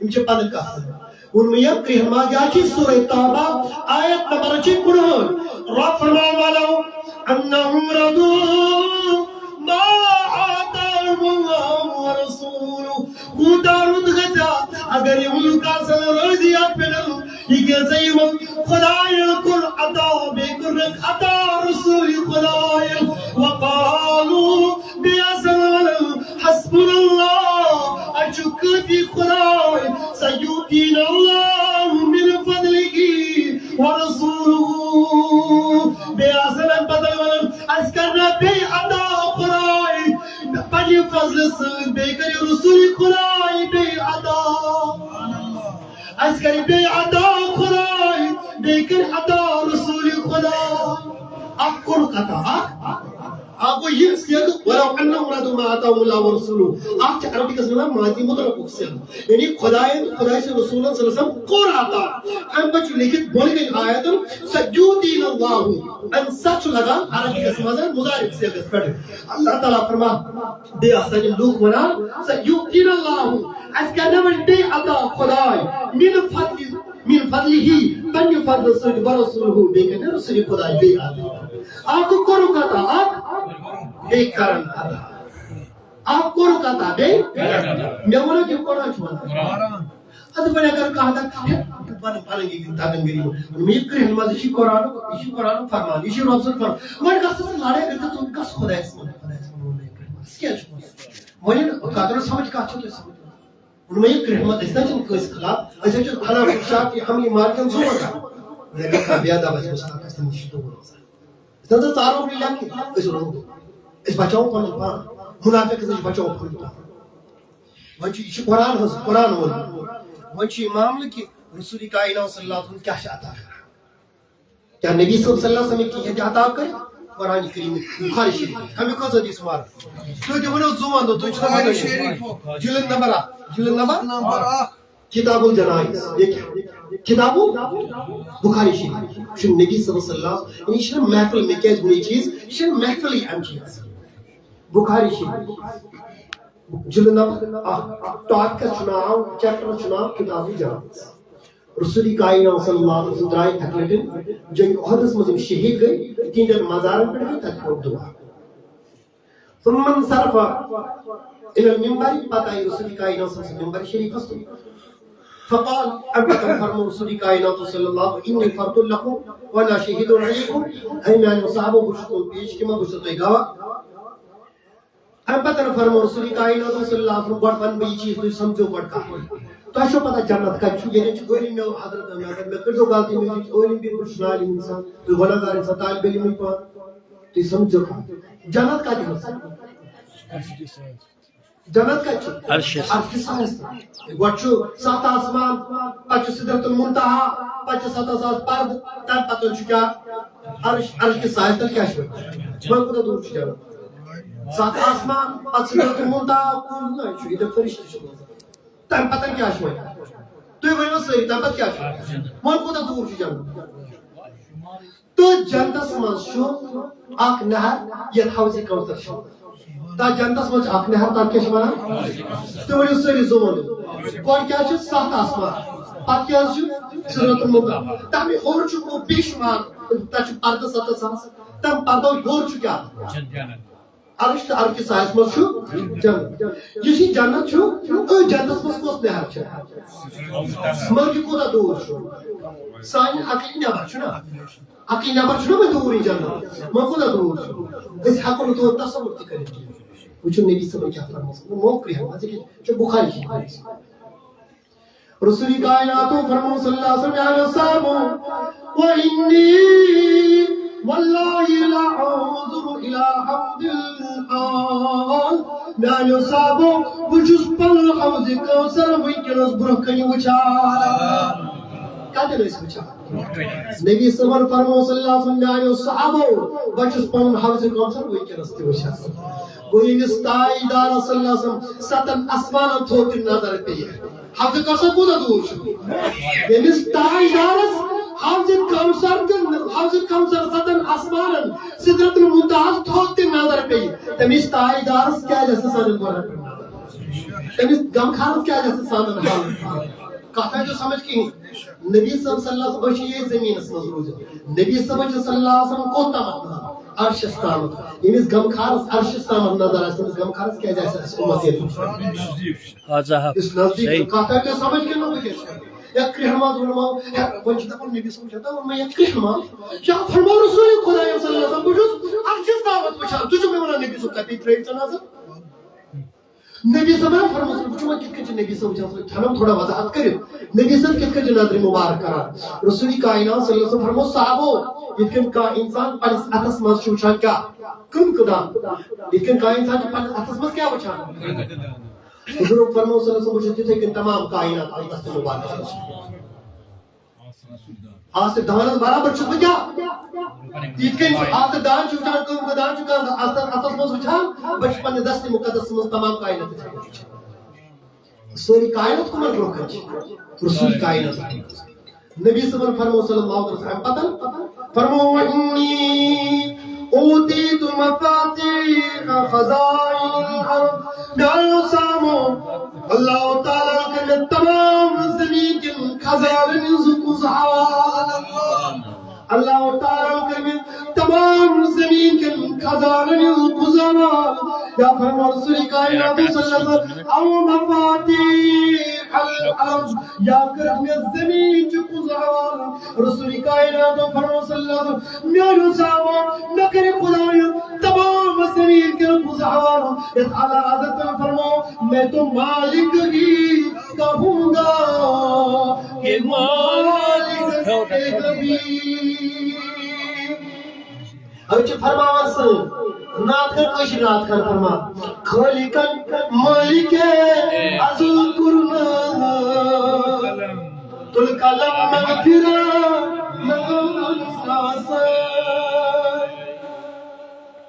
یِم چھِ پَنٕنۍ کَتھ کران۔ ووٚن مےٚ یَتھ کرٛہِنۍ منٛز، یہِ چھِ سورہ توبہ، آیت نمبر چھِ کُنہٲٹھ۔ رۄب فرماوان، "ولو انہم رضوا ما آتاہم اللہ ورسولہ"۔ کوٗتاہ رُت گژھِ ہا اگر یِم لُکھ آسہٕ ہن رٲضی اَتھ پٮ۪ٹھ، یہِ کیٛاہ سا یِمو خۄدایَن کوٚر عطا، بیٚیہِ کوٚرنَکھ عطا رسول خۄدایَن۔ وقالوا، بیٚیہِ آسہٕ ہن وَنان، "حسبنا اللہ"، اَسہِ چھُ کٲفی خۄداے، "سیؤتینا اللہ من فضلہ ورسولہ"۔ بیٚیہِ آسہٕ ہن پَتہٕ وَنان، "اَسہِ کَرِ نا بیٚیہِ عطا خۄداے، پننہِ فضلہٕ سۭتۍ بیٚیہِ کَرِ رسول خۄداے بیٚیہِ عطا۔ اَسہِ کَرِ بیٚیہِ عطا خۄداے، بیٚیہِ کَرِ عطا رسول خۄداے۔" اَکھ کوٚرُکھ عطا، اَکھ۔ اکھ گوٚو یہِ صیغہٕ، "ولو انہم ردوا ما آتاہم اللہ ورسولہ"۔ اکھ چھِ عربی گژھان ماضی مطلقُک صیغہٕ، یعنی خدایَن، خدایہِ سٕنٛدِ رسوٗلَن صلی اللہ علیہ وسلم کوٚر عطا۔ اَمہِ پَتہٕ چھُ لیکھِتھ بۄنہٕ کَنہِ آیتَن، "سیؤتینا اللہ"۔ اَمہِ ساتہٕ چھُ لگان عربی گژھان مضارع صیغَس پٮ۪ٹھ۔ اللہ تعالیٰ فرما، بیٚیہِ آسان یِم لوٗکھ وَنان، "سیؤتینا اللہ"، اَسہِ کَرِ نہ وۄنۍ بیٚیہِ عطا خداے، "من فضلہ"، من فضلہ، پننہِ فضلہٕ سۭتۍ، "ورسولہ"، بیٚیہِ کَرِ نہ رسول خداے بیٚیہِ عطا۔ اکھ کوٚرُکھ عطا، اکھ بیٚیہِ کرن عطا۔ اکھ کوٚرُکھ عطا، بیٚیہِ مےٚ ووٚنُکھ یہِ قرآن چھُ وَنان۔ اَدٕ وۄنۍ اگر کانٛہہ دَپہِ، "ہے، بہٕ پَرٕ، پَرٕ یہِ دَپن غریٖب"۔ مےٚ یہِ کرٛہُن منٛز، یہِ چھُ قرآنُک، یہِ چھُ قرآنُک فرمان، یہِ چھُ رۄب سُنٛد فرمان۔ وۄنۍ گژھ ژٕ لڑٲے کٔرِتھ، ژٕ گژھ خۄدایَس منٛز، خۄدایَس منٛز ووٚن مےٚ یہِ کرٛہُن منٛز۔ ژٕ کیٛازِ چھُکھ وَنان؟ وۄنۍ ییٚلہِ کَتھ سَمٕجھ، کَتھ چھِ تُہۍ سَمٕجھ؟ ووٚن مےٚ یہِ کرٛہُن منٛز، أسۍ نہ چھِنہٕ کٲنٛسہِ خلاف، أسۍ حظ چھِ حنف شافعی حنبلی مالکی ژور کران۔ مےٚ گٔے کانٛہہ بے ادب آسہِ، أسۍ چھِ تَتھ نِش دوٗر روزان۔ أسۍ نہ حظ ژارو نہٕ لیکھنٕے، أسۍ روزو۔ أسۍ بچاوو پنُن پان۔ منافق حظ چھِ بچاوو پنُن پان۔ وۄنۍ چھُ، یہِ چھُ قرآن حظ، قرآن ووٚن۔ وۄنۍ چھُ یہِ معاملہٕ کہِ رسول کائنات صلی اللہ علیہ وسلم کیٛاہ چھِ عطا کران؟ کیٛاہ نبی صٲب صلی اللہ علیہ وسلم ہیٚکہِ کینٛہہ تہِ عطا کٔرِتھ؟ قرآن کریم، بخاری شریف، کمیُک حظ حدیث مبارک؟ تُہۍ تہِ ؤنِو زٕ وَنٛدو، تُہۍ چھِو نہ وَنان۔ بخاری شریف۔ جلد نمبر اکھ، جلد نمبر نمبر اکھ۔ کتاب الجنائز، یہ کیا؟ کتاب بخاری شریف۔ چھُ نبی صلی اللہ علیہ وسلم، یہِ چھُنہٕ محفل، مےٚ کیٛازِ ووٚن یہِ چیٖز؟ یہِ چھُنہٕ محفلٕے اَمہِ چیٖز۔ بخاری شریف، جلد نمبر اکھ، ٹاپکس چھُ ناو، چیپٹرس چھُ ناو کتاب الجنائز۔ رسول کائنات صلی اللہ علیہ وسلم درٛاے اَکہِ لٹہِ جنگ احدس منٛز، یِم شہید گٔے، تِہنٛدٮ۪ن مزارن پٮ۪ٹھ گٔے تتہِ کوٚر دعا۔ ثم انصرف الى المنبر، پتہٕ آیہِ رسول کائنات صلی اللہ علیہ وسلم منبر شریفس پٮ۪ٹھ۔ فقال، اَمہِ پتہٕ فرموو رسول کائنات صلی اللہ علیہ وسلم، "انی فرط لکم وانا شہید علیکم"، اے میانیو صحابو، بہٕ چھُس تُہُنٛد پیش کِمن، بہٕ چھُسو تۄہہِ گواہ۔ اَمہِ پتہٕ فرموو رسول کائنات صلی اللہ علیہ وسلم، گۄڈٕ وَنہٕ بہٕ یہِ چیٖز، تُہۍ سمجھو گۄڈٕ کَتھ۔ تۄہہِ چھو پتہ جنت کَتہِ چھُ؟ ییٚتٮ۪ن چھُ عٲلم مےٚ حضرت، مگر مےٚ کٔرۍزیو غلطی، مےٚ چھُ عٲلم بیٚیہِ، بہٕ چھُس نہٕ عالم اِنسان، تُہۍ گۄناہگار اِنسان، طالب علمٕے پانہٕ۔ تُہۍ سمجھو کَتھ۔ جنت کَتہِ حظ؟ جنت کَتہِ چھُ؟ عرشس۔ عرشس سایَس تَل۔ گۄڈٕ چھُ ستھ آسمان، پتہٕ چھُ سدرۃ المنتہا، پتہٕ چھُ ستھ ساس پردٕ، تَمہِ پتہٕ چھُ کیٛاہ؟ عرش، عرش کِس سایَس تَل کیٛاہ چھُ؟ وۄنۍ کوٗتاہ دوٗر چھُ جنت؟ ستھ آسمان، پتہٕ سدرۃ المنتہا، کُل نہ چھُ، ییٚتٮ۪ن فرشتہٕ چھِ روزان۔ تَمہِ پتہٕ کیٛاہ چھُ وۄنۍ؟ تُہۍ ؤنِو سٲری، تَمہِ پتہٕ کیٛاہ چھُ؟ وۄنۍ کوٗتاہ دوٗر چھُ جنت؟ تہٕ جنتس منٛز چھُ اکھ نہر، یتھ حوض کوثر چھُ۔ تتھ جنتس منٛز چھُ اکھ نہر، تتھ کیٛاہ چھِ ونان؟ تُہۍ ؤنِو سٲری زٕ ؤنِو۔ گۄڈٕ کیٛاہ چھِ؟ ستھ آسمان۔ پتہٕ کیٛاہ حظ چھُ؟ سدرۃ المنتہا۔ تمہِ ہیوٚر چھُ گوٚو بے شُمار، تتہِ چھُ پردٕ ستتھ ساس۔ تمہِ پردو ہیوٚر چھُ کیٛاہ؟ عرش تہٕ عرش کِس سایَس منٛز چھُ جنت۔ یُس یہِ جنت چھُ، أتھۍ جنتس منٛز کۄس نہر چھِ؟ مگر یہِ کوٗتاہ دوٗر چھُ؟ سانہِ عقلہِ نٮ۪بر چھُنہ؟ عقلہِ نٮ۪بر چھُنہ وۄنۍ دوٗرٕے جنت؟ وۄنۍ کوٗتاہ دوٗر چھُ؟ أسۍ ہٮ۪کو نہٕ تور تصوُر تہِ کٔرِتھ۔ وٕچھِو نبی صٲبن کیٛاہ فرموو۔ موقع رٮ۪تھ منٛز یہِ چھُ بخاری شریف۔ رسول کائنات فرموو صلی اللہ علیہ وسلم، میانیو صحابو، وإنی واللہ لا انظر الی حوض الآن۔ میانیو صحابو، بہٕ چھُس پنُن حوض کوثر وٕنکیٚنس برونٛہہ کنہِ وٕچھان۔ کتٮ۪ن ٲسۍ وٕچھان؟ نبی صٲبن فرموو صلی اللہ علیہ وسلم، میانیو صحابو، بہٕ چھُس پنُن حوض کوثر وٕنکیٚنس تہِ وٕچھان۔ گوٚو ییٚمِس تاجدارس صلی اللہ علیہ وسلم ستن آسمانن تھوٚو تہِ نظر پیٚیہِ، حوض کوثر کوٗتاہ دوٗر چھُ؟ ییٚمِس تاجدارس حوض کوثر تہِ، حوض کوثر ستن آسمانن سدرۃ المنتہاہس تھوٚو تہِ نظر پیٚیہِ، تٔمِس تاجدارس کیٛازِ آسہِ نہٕ سانٮ۪ن گۄڈن پٮ۪ٹھ نظر؟ تٔمِس غمخارس کیٛازِ آسہِ نہٕ سانٮ۪ن حالن؟ کتھ آیہِ تۄہہِ سمجھ کِہیٖنۍ؟ نبی صٲب صلی اللہ علیہ وسلم، أسۍ چھِ ییٚتھۍ زٔمیٖنَس منٛز روٗزِتھ۔ نبی صٲبَس چھِ صلی اللہ علیہ وسلم کوٚت تامَتھ نظر؟ عرشَس تامَتھ۔ ییٚمِس غمخارَس عرشَس تامَتھ نظر آسہِ، تٔمِس غمخارَس کیٛازِ آسہِ اَسہِ اُمت ییٚتہِ؟ آزا۔ یُس نزدیٖک چھُ، صحیح۔ کَتھ آیہِ تۄہہِ سَمٕجھ کِنہٕ نہٕ وٕنکیٚس چھِ؟ یا کرٛیٚہن منٛز ووٚنمو، یا وۄنۍ چھِ دَپان نبی صٲبَن چھِ دَپان، وۄنۍ یا کرٛیٚہن منٛز۔ یا فرموو رسول خۄدایَن صلی اللہ علیہ وسلم، بہٕ چھُس عرشَس تامَتھ وٕچھان، ژٕ چھُکھ مےٚ وَنان نبی صٲب کَتہِ ترٛٲیِو ژےٚ نظر؟ نبی صٲبن فرموو، وٕچھو وۄنۍ کِتھ کٔنۍ چھِ نبی صٲب وٕچھان، سُہ تھاوان تھوڑا وضاحت کٔرِتھ۔ نبی صٲب کِتھ کٔنۍ چھِ نظرِ مُبارک کران؟ رسول کائنات صلی اللہ علیہ وسلم فرموو، صحابو، یِتھ کٔنۍ کانٛہہ اِنسان پننِس اَتھس منٛز چھُ وٕچھان کیٛاہ؟ کٕم کٕدان۔ یِتھ کٔنۍ کانٛہہ اِنسان چھُ پننِس اَتھس منٛز کیٛاہ وٕچھان؟ حضوٗرن فرموو صلی اللہ علیہ وسلم، بہٕ چھُس تِتھَے کٔنۍ تمام کائنات اَتھ دستِ مُبارکس منٛز۔ آصف دانس برابر چھُس بہٕ کیٛاہ؟ یِتھ کٔنۍ چھُ آصف دان چھُ وٕچھان، کٲم گۄدان چھُ کانٛہہ اَتھس، اَتھس منٛز وٕچھان، بہٕ چھُس پننہِ دستِ مُقدس منٛز تمام کائنات وٕچھان۔ سٲری کائنات کٕمن برونٛہہ کنہِ چھِ؟ رسول کائنات۔ نبی صٲبن فرموو صلی اللہ علیہ وسلم، پتن فرموو، "وَإِنِّي أُوتِيتُ مَفَاتِيحَ خَزَائِنِ الْأَرْضِ"۔ میانیو سامو، اللہ تعالیٰ کٔر مےٚ تمام زمین کٮ۪ن خزانن ہٕنٛز کُنٛز حوالہٕ۔ اللہ تعالیٰ کٔر مےٚ تمام زمین کٮ۪ن خزانن ہٕنٛز کُنٛز حوالہٕ۔ یا فرموو رسول کائنات صلی اللہ علیہ وسلم، "أَوْ مَفَاتِيحَ الْأَرْضِ"، یا کٔر مےٚ زمین چہِ کُنٛز حوالہٕ۔ رسول کائنات فرموو صلی اللہ علیہ وسلم، میانیو سامو، مےٚ کٔرِ خدایَن تمام زمین کٮ۪ن کُنٛز حوالہٕ۔ یتھ اعلیٰ حضرتن فرموو، "میں تو مالک ہی کہوں گا کہ مالک ہے کبھی۔" أسۍ چھِ فرماوان سٲنۍ نعت خان، کٲشِر نعت خان فرمان، "خٲلِقن مٲلِکے ازل کوٚرُن، تُل قلم مغفرت مغفرت سان۔"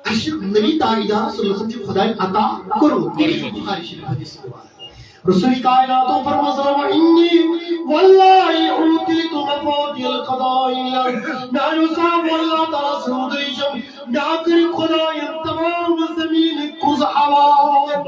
اَسہِ چھِ نبی تاجدار صلی اللہ علیہ وسلم چھُ خدایَن عطا کوٚرمُت۔ یہِ چھُ بخاری شریف حدیث مبارک۔ رسول کائناتو فرموو صلی اللہ علیہ وسلم، "انی واللہ اوتیت مفاتیح الخزائن۔" میانیو سامو، اللہ تعالیٰ سٕنٛز دٔلیٖل چھم، مےٚ کٔرۍ خدایَن تمام زمین کُنٛز حوالہٕ۔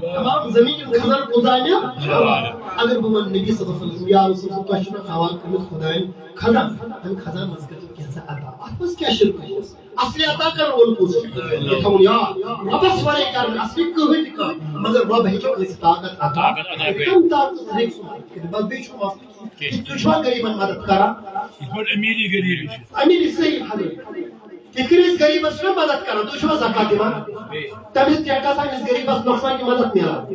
تمام زمین خزان کُنٛز آے مےٚ حوالہٕ۔ اگر بہٕ وَنہٕ نبی صلی اللہ علیہ وسلم، یا رسول اللہ، تۄہہِ چھُ مےٚ حوالہٕ کوٚرمُت خدایَن خزان، اَمہِ خزان منٛز کٔرِو کینٛژھا عطا۔ اَتھ منٛز کیٛاہ شرکٕے اوس؟ اصلی عطا کرن وول کُس چھُ؟ یہِ تھاوُن یاد، رۄبس ورٲے کرن اصلی کٕہٕنۍ تہِ کانٛہہ، مگر رۄب ہیٚکہِ کٲنٛسہِ طاقت عطا کٔرِتھ۔ تَمہِ طاقتہٕ سۭتۍ ہیٚکہِ سُہ مدد کٔرِتھ۔ بس بیٚیہِ چھُ مسلہٕ کہِ تُہۍ چھِوا غریٖبن مدد کران؟ یِتھ پٲٹھۍ أمیٖری غریٖبی چھِ۔ أمیٖری صحیح حلٕے۔ یِتھ کٔنۍ أسۍ غریٖبس چھِنا مدد کران، تُہۍ چھِوا زکات دِوان؟ تٔمِس ٹٮ۪کس أمِس غریٖبس نۄقصان کہِ مدد میلان؟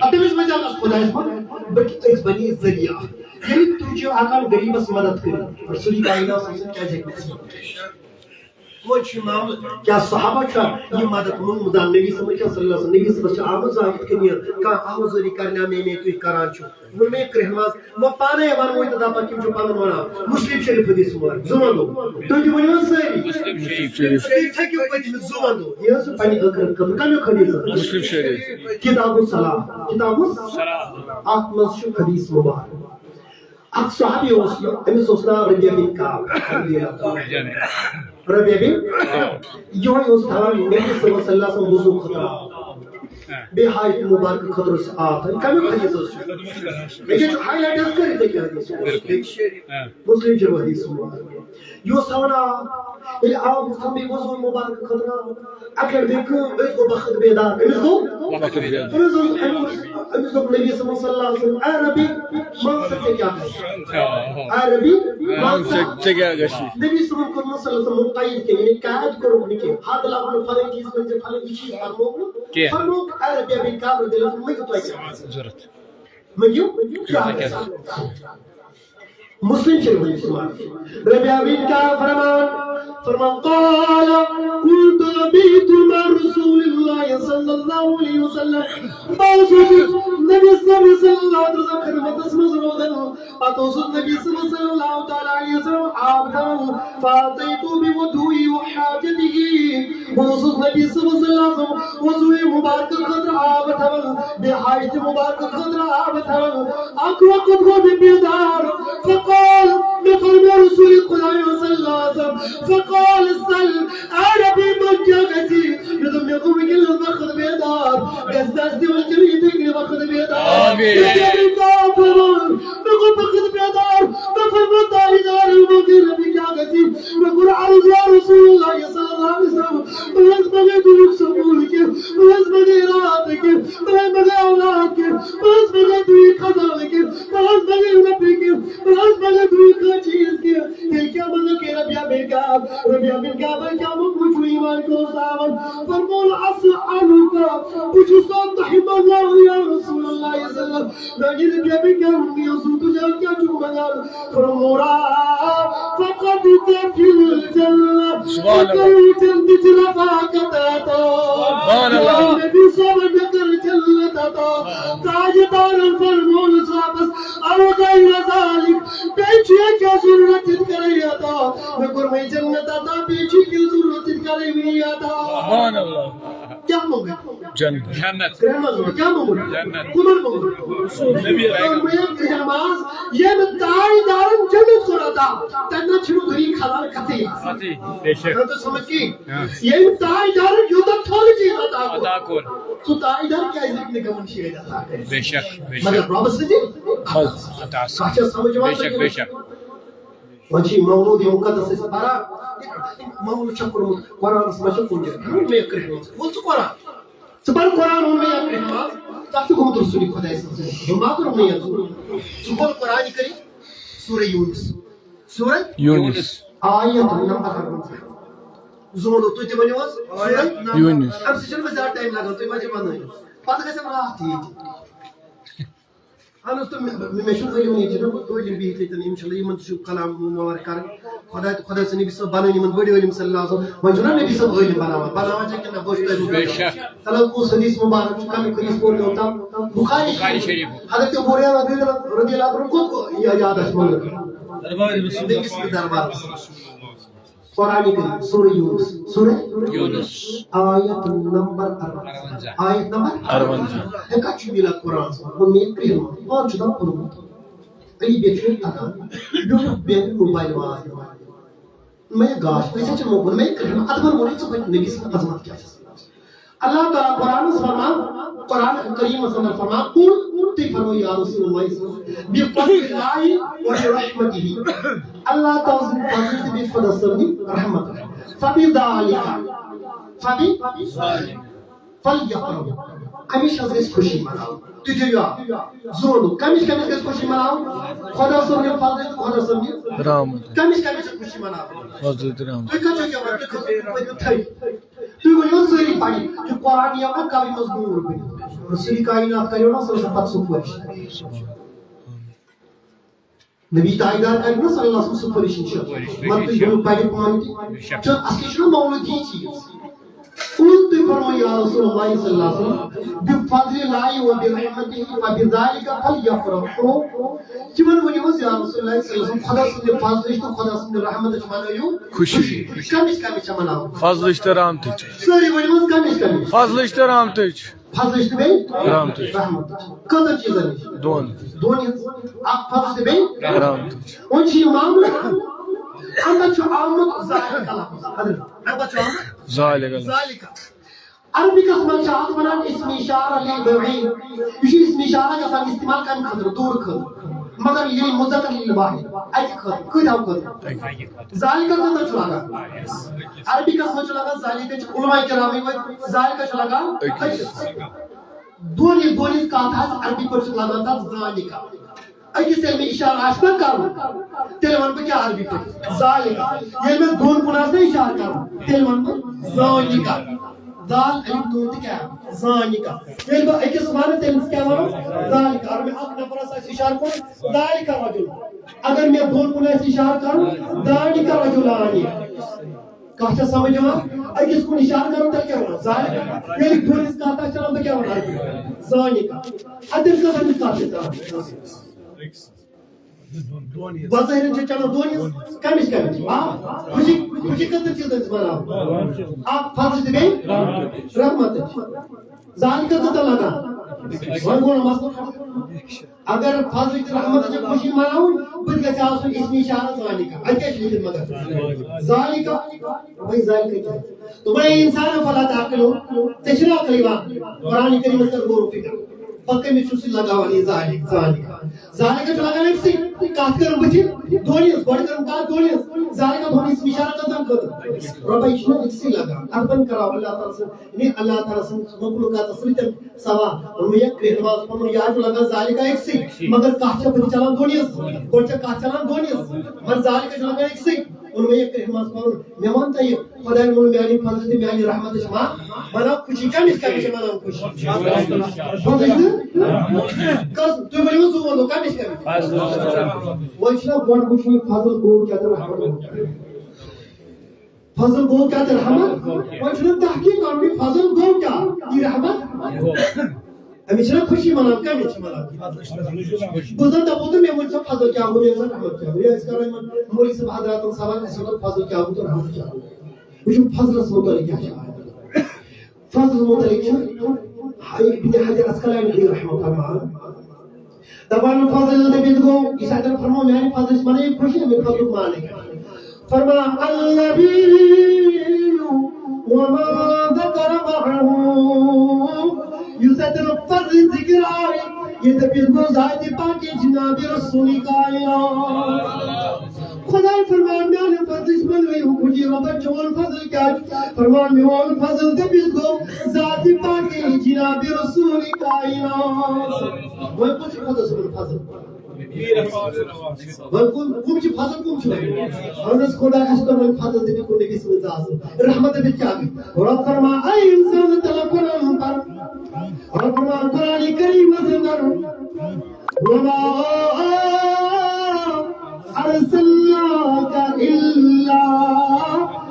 اَدٕ تٔمِس منٛز آو خدایس منٛز، بلکہِ أسۍ بنی ذٔریعہٕ۔ ییٚلہِ تُہۍ چھِو ہٮ۪کان غریٖبس مدد کٔرِتھ، رسول کائنات صلی اللہ علیہ وسلم کیٛازِ ہیٚکہِ نہٕ سُہ؟ وۄنۍ چھُ معاملہٕ، کیٛاہ صحابہ چھا یہِ مدد منٛگمُت؟ نبی صلی اللہ علیہ وسلم، نبی صلی اللہ علیہ وسلم چھِ آمٕژ زانٛہہ یِتھ کٔنۍ یہِ کانٛہہ آوازٲری کرنہِ، مے مے تُہۍ کران چھِو۔ ووٚن مےٚ کرٛیٚہہ ماز، وۄنۍ پانے وَنوٕے تہٕ دَپَکھ یِم چھِ پَنُن وَنان۔ مسلم شریف حدیث مبارک، زٕ وَنو۔ تُہۍ تہِ ؤنِو حظ سٲری۔ مسلم شریف۔ تُہۍ تھٔکِو پٔتمہِ زٕ وَنو۔ یہِ حظ چھُ پننہِ ٲخرت خٲطرٕ۔ کَمیُک حدیث حظ؟ مسلم شریف۔ کتاب الصلاح، کتاب الصلاح۔ اَتھ منٛز چھُ حدیث مبارک۔ اکھ صحابی اوس، أمِس اوس ناو ربیعہ بن کعب رضی اللہ عنہ۔ ربیعہ بن، یِہوٚے اوس تھاوان نبی صلی اللہ علیہ وسلم وضو خٲطرٕ آب۔ بیٚیہِ حاجت مبارک خٲطرٕ اوس آب تھاوان۔ کَمیُک حدیث اوس؟ ییٚکیٛاہ چھُ highlight حظ کٔرِتھ ییٚکیٛاہ حدیث۔ مسلم شریف حدیث مبارک۔ یہِ اوس تھاوان آب۔ ییٚلہِ آب اوس تھاوان، بیٚیہِ وضو مبارک خٲطرٕ آب۔ اَکہِ لَٹہِ گٔے کٲم، أمِس گوٚو بخت بیدار۔ أمِس گوٚو؟ بخت بیدار۔ أمِس اوس، أمِس، أمِس دوٚپ نبی صلی اللہ علیہ وسلم، "اے ربی، من ژےٚ کیٛاہ گژھِ؟ اے ربی، من ژےٚ، ژےٚ کیٛاہ گژھِ؟" نبی صلی اللہ علیہ وسلم کوٚرمُت قید کینٛہہ، یعنی قید کوٚرُکھ نہٕ کینٛہہ۔ حد لگوو نہٕ فلٲنۍ چیٖز، فلٲنۍ چیٖز فرمووُکھ نہٕ۔ کینٛہہ۔ فرمووُکھ، اے ربی، بن کعب رضی اللہ عنہ، مےٚ کیٛاہ ضوٚرتھ؟ مٔنٛگِو، کیٛاہ گژھِ؟ مسلم شریف حدیث۔ ربیعہ بن کعب فرمان، فرمان، قال، كنت أبيت مع رسول الله صلى الله عليه وسلم۔ بہٕ اوسُس نبی صلی اللہ علیہ وسلم خدمتس منٛز روزان۔ پتہٕ اوسُس نبی صلی اللہ تعالیٰ علیہ وسلم آب تھاوان۔ فأتيت بوضوئه وحاجته۔ بہٕ اوسُس نبی صلی اللہ علیہ وسلم وضوء مبارک خٲطرٕ آب تھاوان، بیٚیہِ حاجتہِ مبارک خٲطرٕ آب تھاوان۔ اکھ وقت گوٚو مےٚ بیدار، فقال، مےٚ فرموو رسول خدایو صلی اللہ علیہ وسلم، فقال سل، اے ربی، من کیٛاہ گژھِ؟ مےٚ دوٚپ، مےٚ گوٚو وٕنکیٚنَس وقت بیدار، گژھِ نہٕ اَسہِ تہِ وٕنکیٚنَس یِتھَے کٔنۍ وقت بیدار۔ آمین۔ مےٚ کیٛاہ گٔے کٲم فرمان؟ مےٚ گوٚو وقت بیدار، مےٚ فرموو تاجدار، وۄنۍ گٔے ربی کیٛاہ گژھِ؟ مےٚ کوٚر عرض یا رسول اللہ صلی اللہ علیہ وسلم، بہٕ حظ منٛگے دُنیاہُک سکوٗن کینٛہہ، بہٕ حظ منٛگے راتھ کینٛہہ، بہٕ حظ منٛگے اولاد کینٛہہ، بہٕ حظ منٛگے دُنیاہُک خزانہٕ کینٛہہ، بہٕ حظ منٛگے رۄپیہِ کینٛہہ، بہٕ حظ منٛگے دُنیاہُک کانٛہہ چیٖز کینٛہہ، تیٚلہِ کیٛاہ منٛگکھ ہے ربیعہ بن کعب؟ ربیعہ بن کعبن کیٛاہ موٚنگ؟ وٕچھِو ایٖمان کیٛاہ اوس تھاوان۔ فرمووُن، اسألک، بہٕ چھُسو تۄہہِ منٛگان یا رسول اللہ صلی اللہ علیہ وسلم۔ میانہِ ربیعہ بن کعب، یہِ اوس تُجار کیٛاہ چھُکھ منٛگان؟ فرمووُن، مرافقتک فی الجنہ۔ سبحان اللہ۔ تۄہہِ کٔرِو جنتٕچ رفاقت عطا۔ سبحان اللہ۔ نبی صٲبن مےٚ کٔر جنت عطا۔ تاجدارن فرموونس واپس، او غیر ذالک، بیٚیہِ چھُ کیٛاہ ضروٗرت تِتھ کَرے یاتا؟ مےٚ کوٚر وۄنۍ جنت عطا، بیٚیہِ چھُ کیٛاہ ضروٗرت تِتھ کَرے وٕنہِ یاتا؟ سبحان اللہ۔ کیٛاہ منٛگُن؟ جنت۔ جنت۔ کرٛہن منٛز ووٚن، کیٛاہ منٛگُن؟ جنت۔ کُمن منٛگُن؟ نبی۔ فرمٲیِن کرٛہن منٛز، ییٚمۍ تاج دارن جنت کوٚر عطا، تَمہِ نہ چھُنہٕ دُنیا خلال کَتھٕے آسان۔ بے شک۔ اگر تُہۍ سمجھ کِہیٖنۍ، ییٚمۍ تاج دارن یوٗتاہ تھوٚد چیٖز عطا کوٚر، عطا کوٚر۔ سُہ تاج دار کیٛازِ ہیٚکہِ نہٕ گٔمٕتۍ شیٖرِتھ عطا کٔرِتھ؟ بے شک، بے شک۔ مگر رۄبہٕ سٕنٛدِ عطا۔ کَتھ چھا سمجھ یِوان بے شک، تۄہہِ؟ بے شک۔ وۄنۍ چھِ یہِ مولوٗد یہِ مُقدس أسۍ پَران۔ مولوٗد چھا کوٚرمُت؟ قرآنَس منٛز چھا کُنہِ جایہِ؟ ووٚن مےٚ کرٛہنہِ منٛز۔ ووٚن ژٕ قرآن۔ ژٕ پَر قرآن، ووٚن مےٚ یا کرٛہنہِ منٛز۔ تَتھ چھُ گوٚمُت رسوٗلِ خۄداے سٕنٛز ذِکر۔ دوٚپمَو تۄہہِ، ووٚن مےٚ یا ژٕ۔ ژٕ کھول قرآنِ کریٖم۔ سورہ یوٗنس۔ سورہ یوٗنس۔ آیت نمبر اَرونٛزاہ۔ زوٗنو، تُہۍ تہِ ؤنِو حظ۔ سورہ یوٗنس۔ اَمہِ سۭتۍ چھُنہٕ مےٚ زیادٕ ٹایم لَگان، تُہۍ ما چھِو وَنٲنی۔ پَتہٕ گژھن راتھ تہِ ییٚتہِ۔ اہن حظ، تہٕ مےٚ، مےٚ چھُنہٕ ؤنِو ییٚتہِ چھُنہٕ بہٕ قٲبِل بِہِتھ ییٚتٮ۪ن، اِنشاءاللہ یِمَن تہِ چھُ کلام مُبارک کَرٕنۍ۔ خۄداے تہٕ خۄداے سٕنٛدِ نبی صٲب بَنٲوِنۍ یِمَن بٔڑۍ عٲلِم صلی اللہ علیہ وسلم۔ وۄنۍ چھُنہ نبی صٲب عٲلِم بَناوان، بَناوان چھا کِنہٕ نہ؟ بہٕ چھُس تۄہہِ بے شک۔ تَلہٕ کُس حدیث مُبارک چھُ، کَمیُک حدیث پوٚر مےٚ اوٚتام؟ بُخاری بُخاری شریٖف۔ شریٖف۔ حضرت ابو ہریرہ رضی اللہ، رضی اللہ عنہ کوٚت یاد آسہِ منٛگُن؟ دربار رسول اللہ۔ بیٚکِس دربارَس۔ قرآن کریم، سورہ یونس، سورہ یونس۔ آیت نمبر اَرونٛزاہ۔ اَرونٛزاہ۔ آیت نمبر اَرونٛزاہ۔ ہے، کَتہِ چھُ میلان قرآن؟ ووٚن مےٚ کرٛہُن، پانہٕ چھُ دَپان پوٚرمُت۔ علی بیگ چھُ تَگان، بیوٗٹھ بیگ موبایل وال۔ مےٚ گاش، أسۍ حظ چھِ ووٚن مےٚ کرٛہُن، اَدٕ وَن ووٚنُے ژٕ پَتہٕ نبی سٕنٛز عظمت کیٛاہ چھِ؟ اللہ تعالیٰ قرآنس فرمان، قرآن کریمس اندر فرمان، قل، تُہۍ فرمٲیِو یا رسول اللہ صلی اللہ علیہ وسلم، بفضل اللہ و برحمتہ، اللہ تعالیٰ سٕنٛدِ فضلہٕ تہٕ بیٚیہِ خۄدا صٲبنہِ رحمت۔ فبذالک، فبی، فلیفرحوا، اَمِچ حظ گژھِ خوشی مناوٕنۍ۔ تُہۍ تھٲیِو یاد، زوٗنُک، کَمِچ کَمِچ گژھِ خوشی مناوٕنۍ؟ خۄدا صٲبنہِ فضلہٕ تہٕ خۄدا صٲبنہِ رحمت۔ کَمِچ کَمِچ چھِ خوشی مناوٕنۍ؟ فضلہٕ تہٕ رحمت۔ تُہۍ کَتہِ چھِو کیٛاہ وَنان؟ تُہۍ کھٔسِو پٔتمہِ تھٔج۔ تُہۍ ؤنِو حظ سٲری پَرِ، یہِ قرآن یِیو نا قبرِ منٛز نوٗر بٔنِتھ۔ رسول کائنات کَریو نا سُہ پَتہٕ سُہ پٲٹھۍ۔ نبی تاجدار کَرِ نا صلی اللہ علیہ وسلم سُہ پٲٹھۍ اِنشاء اللہ۔ مگر تُہۍ ؤنِو پَرِ پانہٕ تہِ۔ چھُ اَصلی چھُنہ مولوٗد یی چیٖز۔ قل، تُہۍ فرمٲیِو یا رسول اللہ صلی اللہ علیہ وسلم، بفضل اللہ و برحمتہ فبذالک فلیفرحوا۔ تِمن ؤنِو حظ یا رسول اللہ صلی اللہ علیہ وسلم، خۄدا سٕنٛدِ فضلٕچ تہٕ خۄدا سٕنٛدِ رحمتٕچ مَنٲوِو خوشی۔ خوشی۔ کَمِچ کَمِچ چھےٚ مَناوٕنۍ؟ فضلٕچ تہٕ رحمتٕچ۔ سٲری ؤنِو حظ کَمِچ کَمِچ؟ فضلٕچ تہٕ رحمتٕچ۔ فضلٕچ تہٕ بیٚیہِ؟ رحمتٕچ۔ رحمتٕچ۔ کٔژَن چیٖزَن نِش؟ دۄن۔ دۄن ہِنٛز۔ اَکھ فضلٕچ تہٕ بیٚیہِ؟ رحمتٕچ۔ وۄنۍ چھُ یہِ معاملہٕ، اَمہِ پَتہٕ چھُ آمُت ذالِکَ لفظ۔ حضرت، اَمہِ پَتہٕ چھُ آمُت ذالِکَ لفظ۔ ذالِکَ۔ عربی کس منٛز چھِ اَتھ وَنان اسم اشارہ للبعید۔ یہِ چھُ اسم اشارہ گژھان استعمال کَمہِ خٲطرٕ؟ دوٗرٕ خٲطرٕ۔ مگر یہِ مُذکر للواحد، اَکہِ خٲطرٕ، کۭتیٛاہ خٲطرٕ؟ ذالِکَ کۭژاہ چھُ لَگان؟ عربی کس منٛز چھُ لَگان ذالِکَ، چھِ علماء کرامٕے وٲتۍ، ذالِکَ چھُ لَگان أکِس۔ دۄن یہِ دۄن ہِنٛز کَتھ آسہِ، عربی پٲٹھۍ چھِ لَگان تَتھ ذالِکَ۔ أکِس ییٚلہِ مےٚ اِشارٕ آسہِ نہ کَرُن، تیٚلہِ وَنہٕ بہٕ کیٛاہ عربی پٲٹھۍ؟ ذالِکَ۔ ییٚلہِ مےٚ دۄن کُن آسہِ نہ اِشارٕ کَرُن، تیٚلہِ وَنہٕ بہٕ ذالِکَ۔ دال الف نون تہٕ کیٛاہ؟ ذالِکَ۔ ییٚلہِ بہٕ أکِس وَنہٕ، تٔمِس کیٛاہ وَنو؟ ذالِکَ۔ اگر مےٚ اَکھ نفرَس آسہِ اِشارٕ کوٚرمُت، ذالِکَ رجل۔ اگر مےٚ دۄن کُن آسہِ اِشارٕ کَرُن، ذالِکَ رجلان۔ کَتھ چھا سَمجھ یِوان؟ أکِس کُن اِشارٕ کَرُن، تیٚلہِ کیٛاہ وَنو؟ ذالِکَ۔ ییٚلہِ دۄن ہِنٛز کَتھ آسہِ چَلان، تہٕ کیٛاہ وَنو؟ ذالِکَ۔ اَدٕ تیٚلہِ کۭژاہ ہِنٛز کَتھ چھِ چَلان؟ بظٲہِرَن چھِ چَلان دۄن ہِنٛز، کَمِچ کَمِچ؟ آ، خوشی، خوشی کۭژَن چیٖزَن ہِنٛز مَناوان؟ اَکھ فضل تہٕ بیٚیہِ رحمت۔ ذالِکَ کۭژاہ لَگان؟ وۄنۍ گوٚو نہ مسلہٕ۔ اگر فضل تہٕ رحمت چھِ خوشی مَناوٕنۍ، بہٕ تہِ گژھِ آسُن اسم اشارہ ذالِکَ۔ اَتہِ کیٛاہ چھِ لیکھِتھ مگر؟ ذالِکَ۔ وۄنۍ ذالِکَ کیٛاہ؟ دوٚپُن، اے اِنسانو فلا تعقلون، ژےٚ چھُنہ عقلٕے یِوان؟ قرآن کریٖمَس کر غور و فکر۔ پتہٕ کٔمِس چھُ سُہ لگاوان یہِ ذالِک، ذالِک؟ ذالِکَ چھُ لگان أکسٕے۔ کَتھ کٔرٕم بہٕ تہِ دۄن ہِنٛز، گۄڈٕ کٔرٕم کَتھ دۄن ہِنٛز۔ ذالِکَ تھوٚوُن اِسمِ اِشارہ کٔژَن خٲطرٕ؟ رۄبَے، یہِ چھُنہ أکسٕے لگان۔ اَتھ بَنٛد کَراو اللہ تعالیٰ سٕنٛز، یعنی اللہ تعالیٰ سٕنٛز مخلوقاتَس سۭتۍ سوا۔ ووٚن مےٚ یہِ کرٛہنہِ منٛز پَنُن یاد چھُ لگان ذالِکَ أکسٕے، مگر کَتھ چھےٚ بہٕ تہِ چَلان دۄن ہِنٛز۔ گۄڈٕ چھےٚ کَتھ چَلان دۄن ہِنٛز، مگر ذالِکَ چھُ لگان أکسٕے۔ ووٚن مےٚ یہِ کرٛہنہِ منٛز پَنُن۔ مےٚ وَن تہٕ یہِ، خۄداے ووٚن میٛانہِ فضلہٕ تہٕ میٛانہِ رحمتٕچ ما بَناو خوشی۔ کَمِچ، کَمِچ چھِ بَناوٕنۍ خوشی؟ فضلٕچ تہٕ؟ کَس، تُہۍ ؤنِو زٕ وَنو، کَمِچ، کَمِچ؟ وۄنۍ چھُنہ گۄڈٕ وٕچھُن یہِ فضل گوٚو کیٛاہ تہٕ رحمت گوٚو کیٛاہ؟ فضل گوٚو کیٛاہ تہٕ رحمت؟ وۄنۍ چھُنہ تحقیٖق کَرُن یہِ فضل گوٚو کیٛاہ؟ یہِ رحمت؟ أمِس چھِنہ خوشی مناوان، کَمہِ چھِ مناوان؟ بہٕ زَن دَپو تہٕ مےٚ ؤنۍ سا فضل کیٛاہ گوٚو، مےٚ ؤنۍ سا رحمت کیٛاہ گوٚو۔ یا أسۍ کَرو یِمَن مولوی صٲب حضراتَن سوال، اَسہِ وَنو فضل کیٛاہ گوٚو تہٕ رحمت کیٛاہ گوٚو۔ وٕچھِو فضلَس مُتعلِق کیٛاہ چھِ آیت۔ فضلَس مُتعلِق چھُ ابن حجر عسقلانی رحمہ اللہ فرمان، دَپان فضل دٔپِتھ گوٚو، یہِ چھِ اَتٮ۪ن فرمو میٛانہِ فضلٕچ معنی خوشی، اَمہِ فضلُک معنی۔ فرمان النبی وما ذکر معه۔ یُس اَتٮ۪ن فضل ذکر آیہِ، یہِ دٔپِتھ گوٚو ذاتِ پاکِ جناب رسول کائنات۔ خداے فرمان میٛانہِ فضلٕچ معنی خوشی، رۄبہ چون فضل کیٛاہ چھُ؟ فرمان میون فضل دٔپِتھ گوٚو ذاتِ پاکِ جناب رسول کائنات۔ وۄنۍ کُس چھُ خۄدا صٲبُن فضل؟ وۄنۍ کُم، کُم چھِ فضل، کُم چھِ وۄنۍ؟ اہن حظ، خۄدا اَسہِ کوٚر وۄنۍ فضل دٔپِتھ کوٚر نبی صٲبُن ذات۔ رحمت دٔپِتھ کیٛاہ گٔے؟ رۄب فرمان، اے اِنسان، تَلہٕ قرآن پَر۔ رۄب فرمان قرآن کریٖمَس اندر، وما ارسلناک الا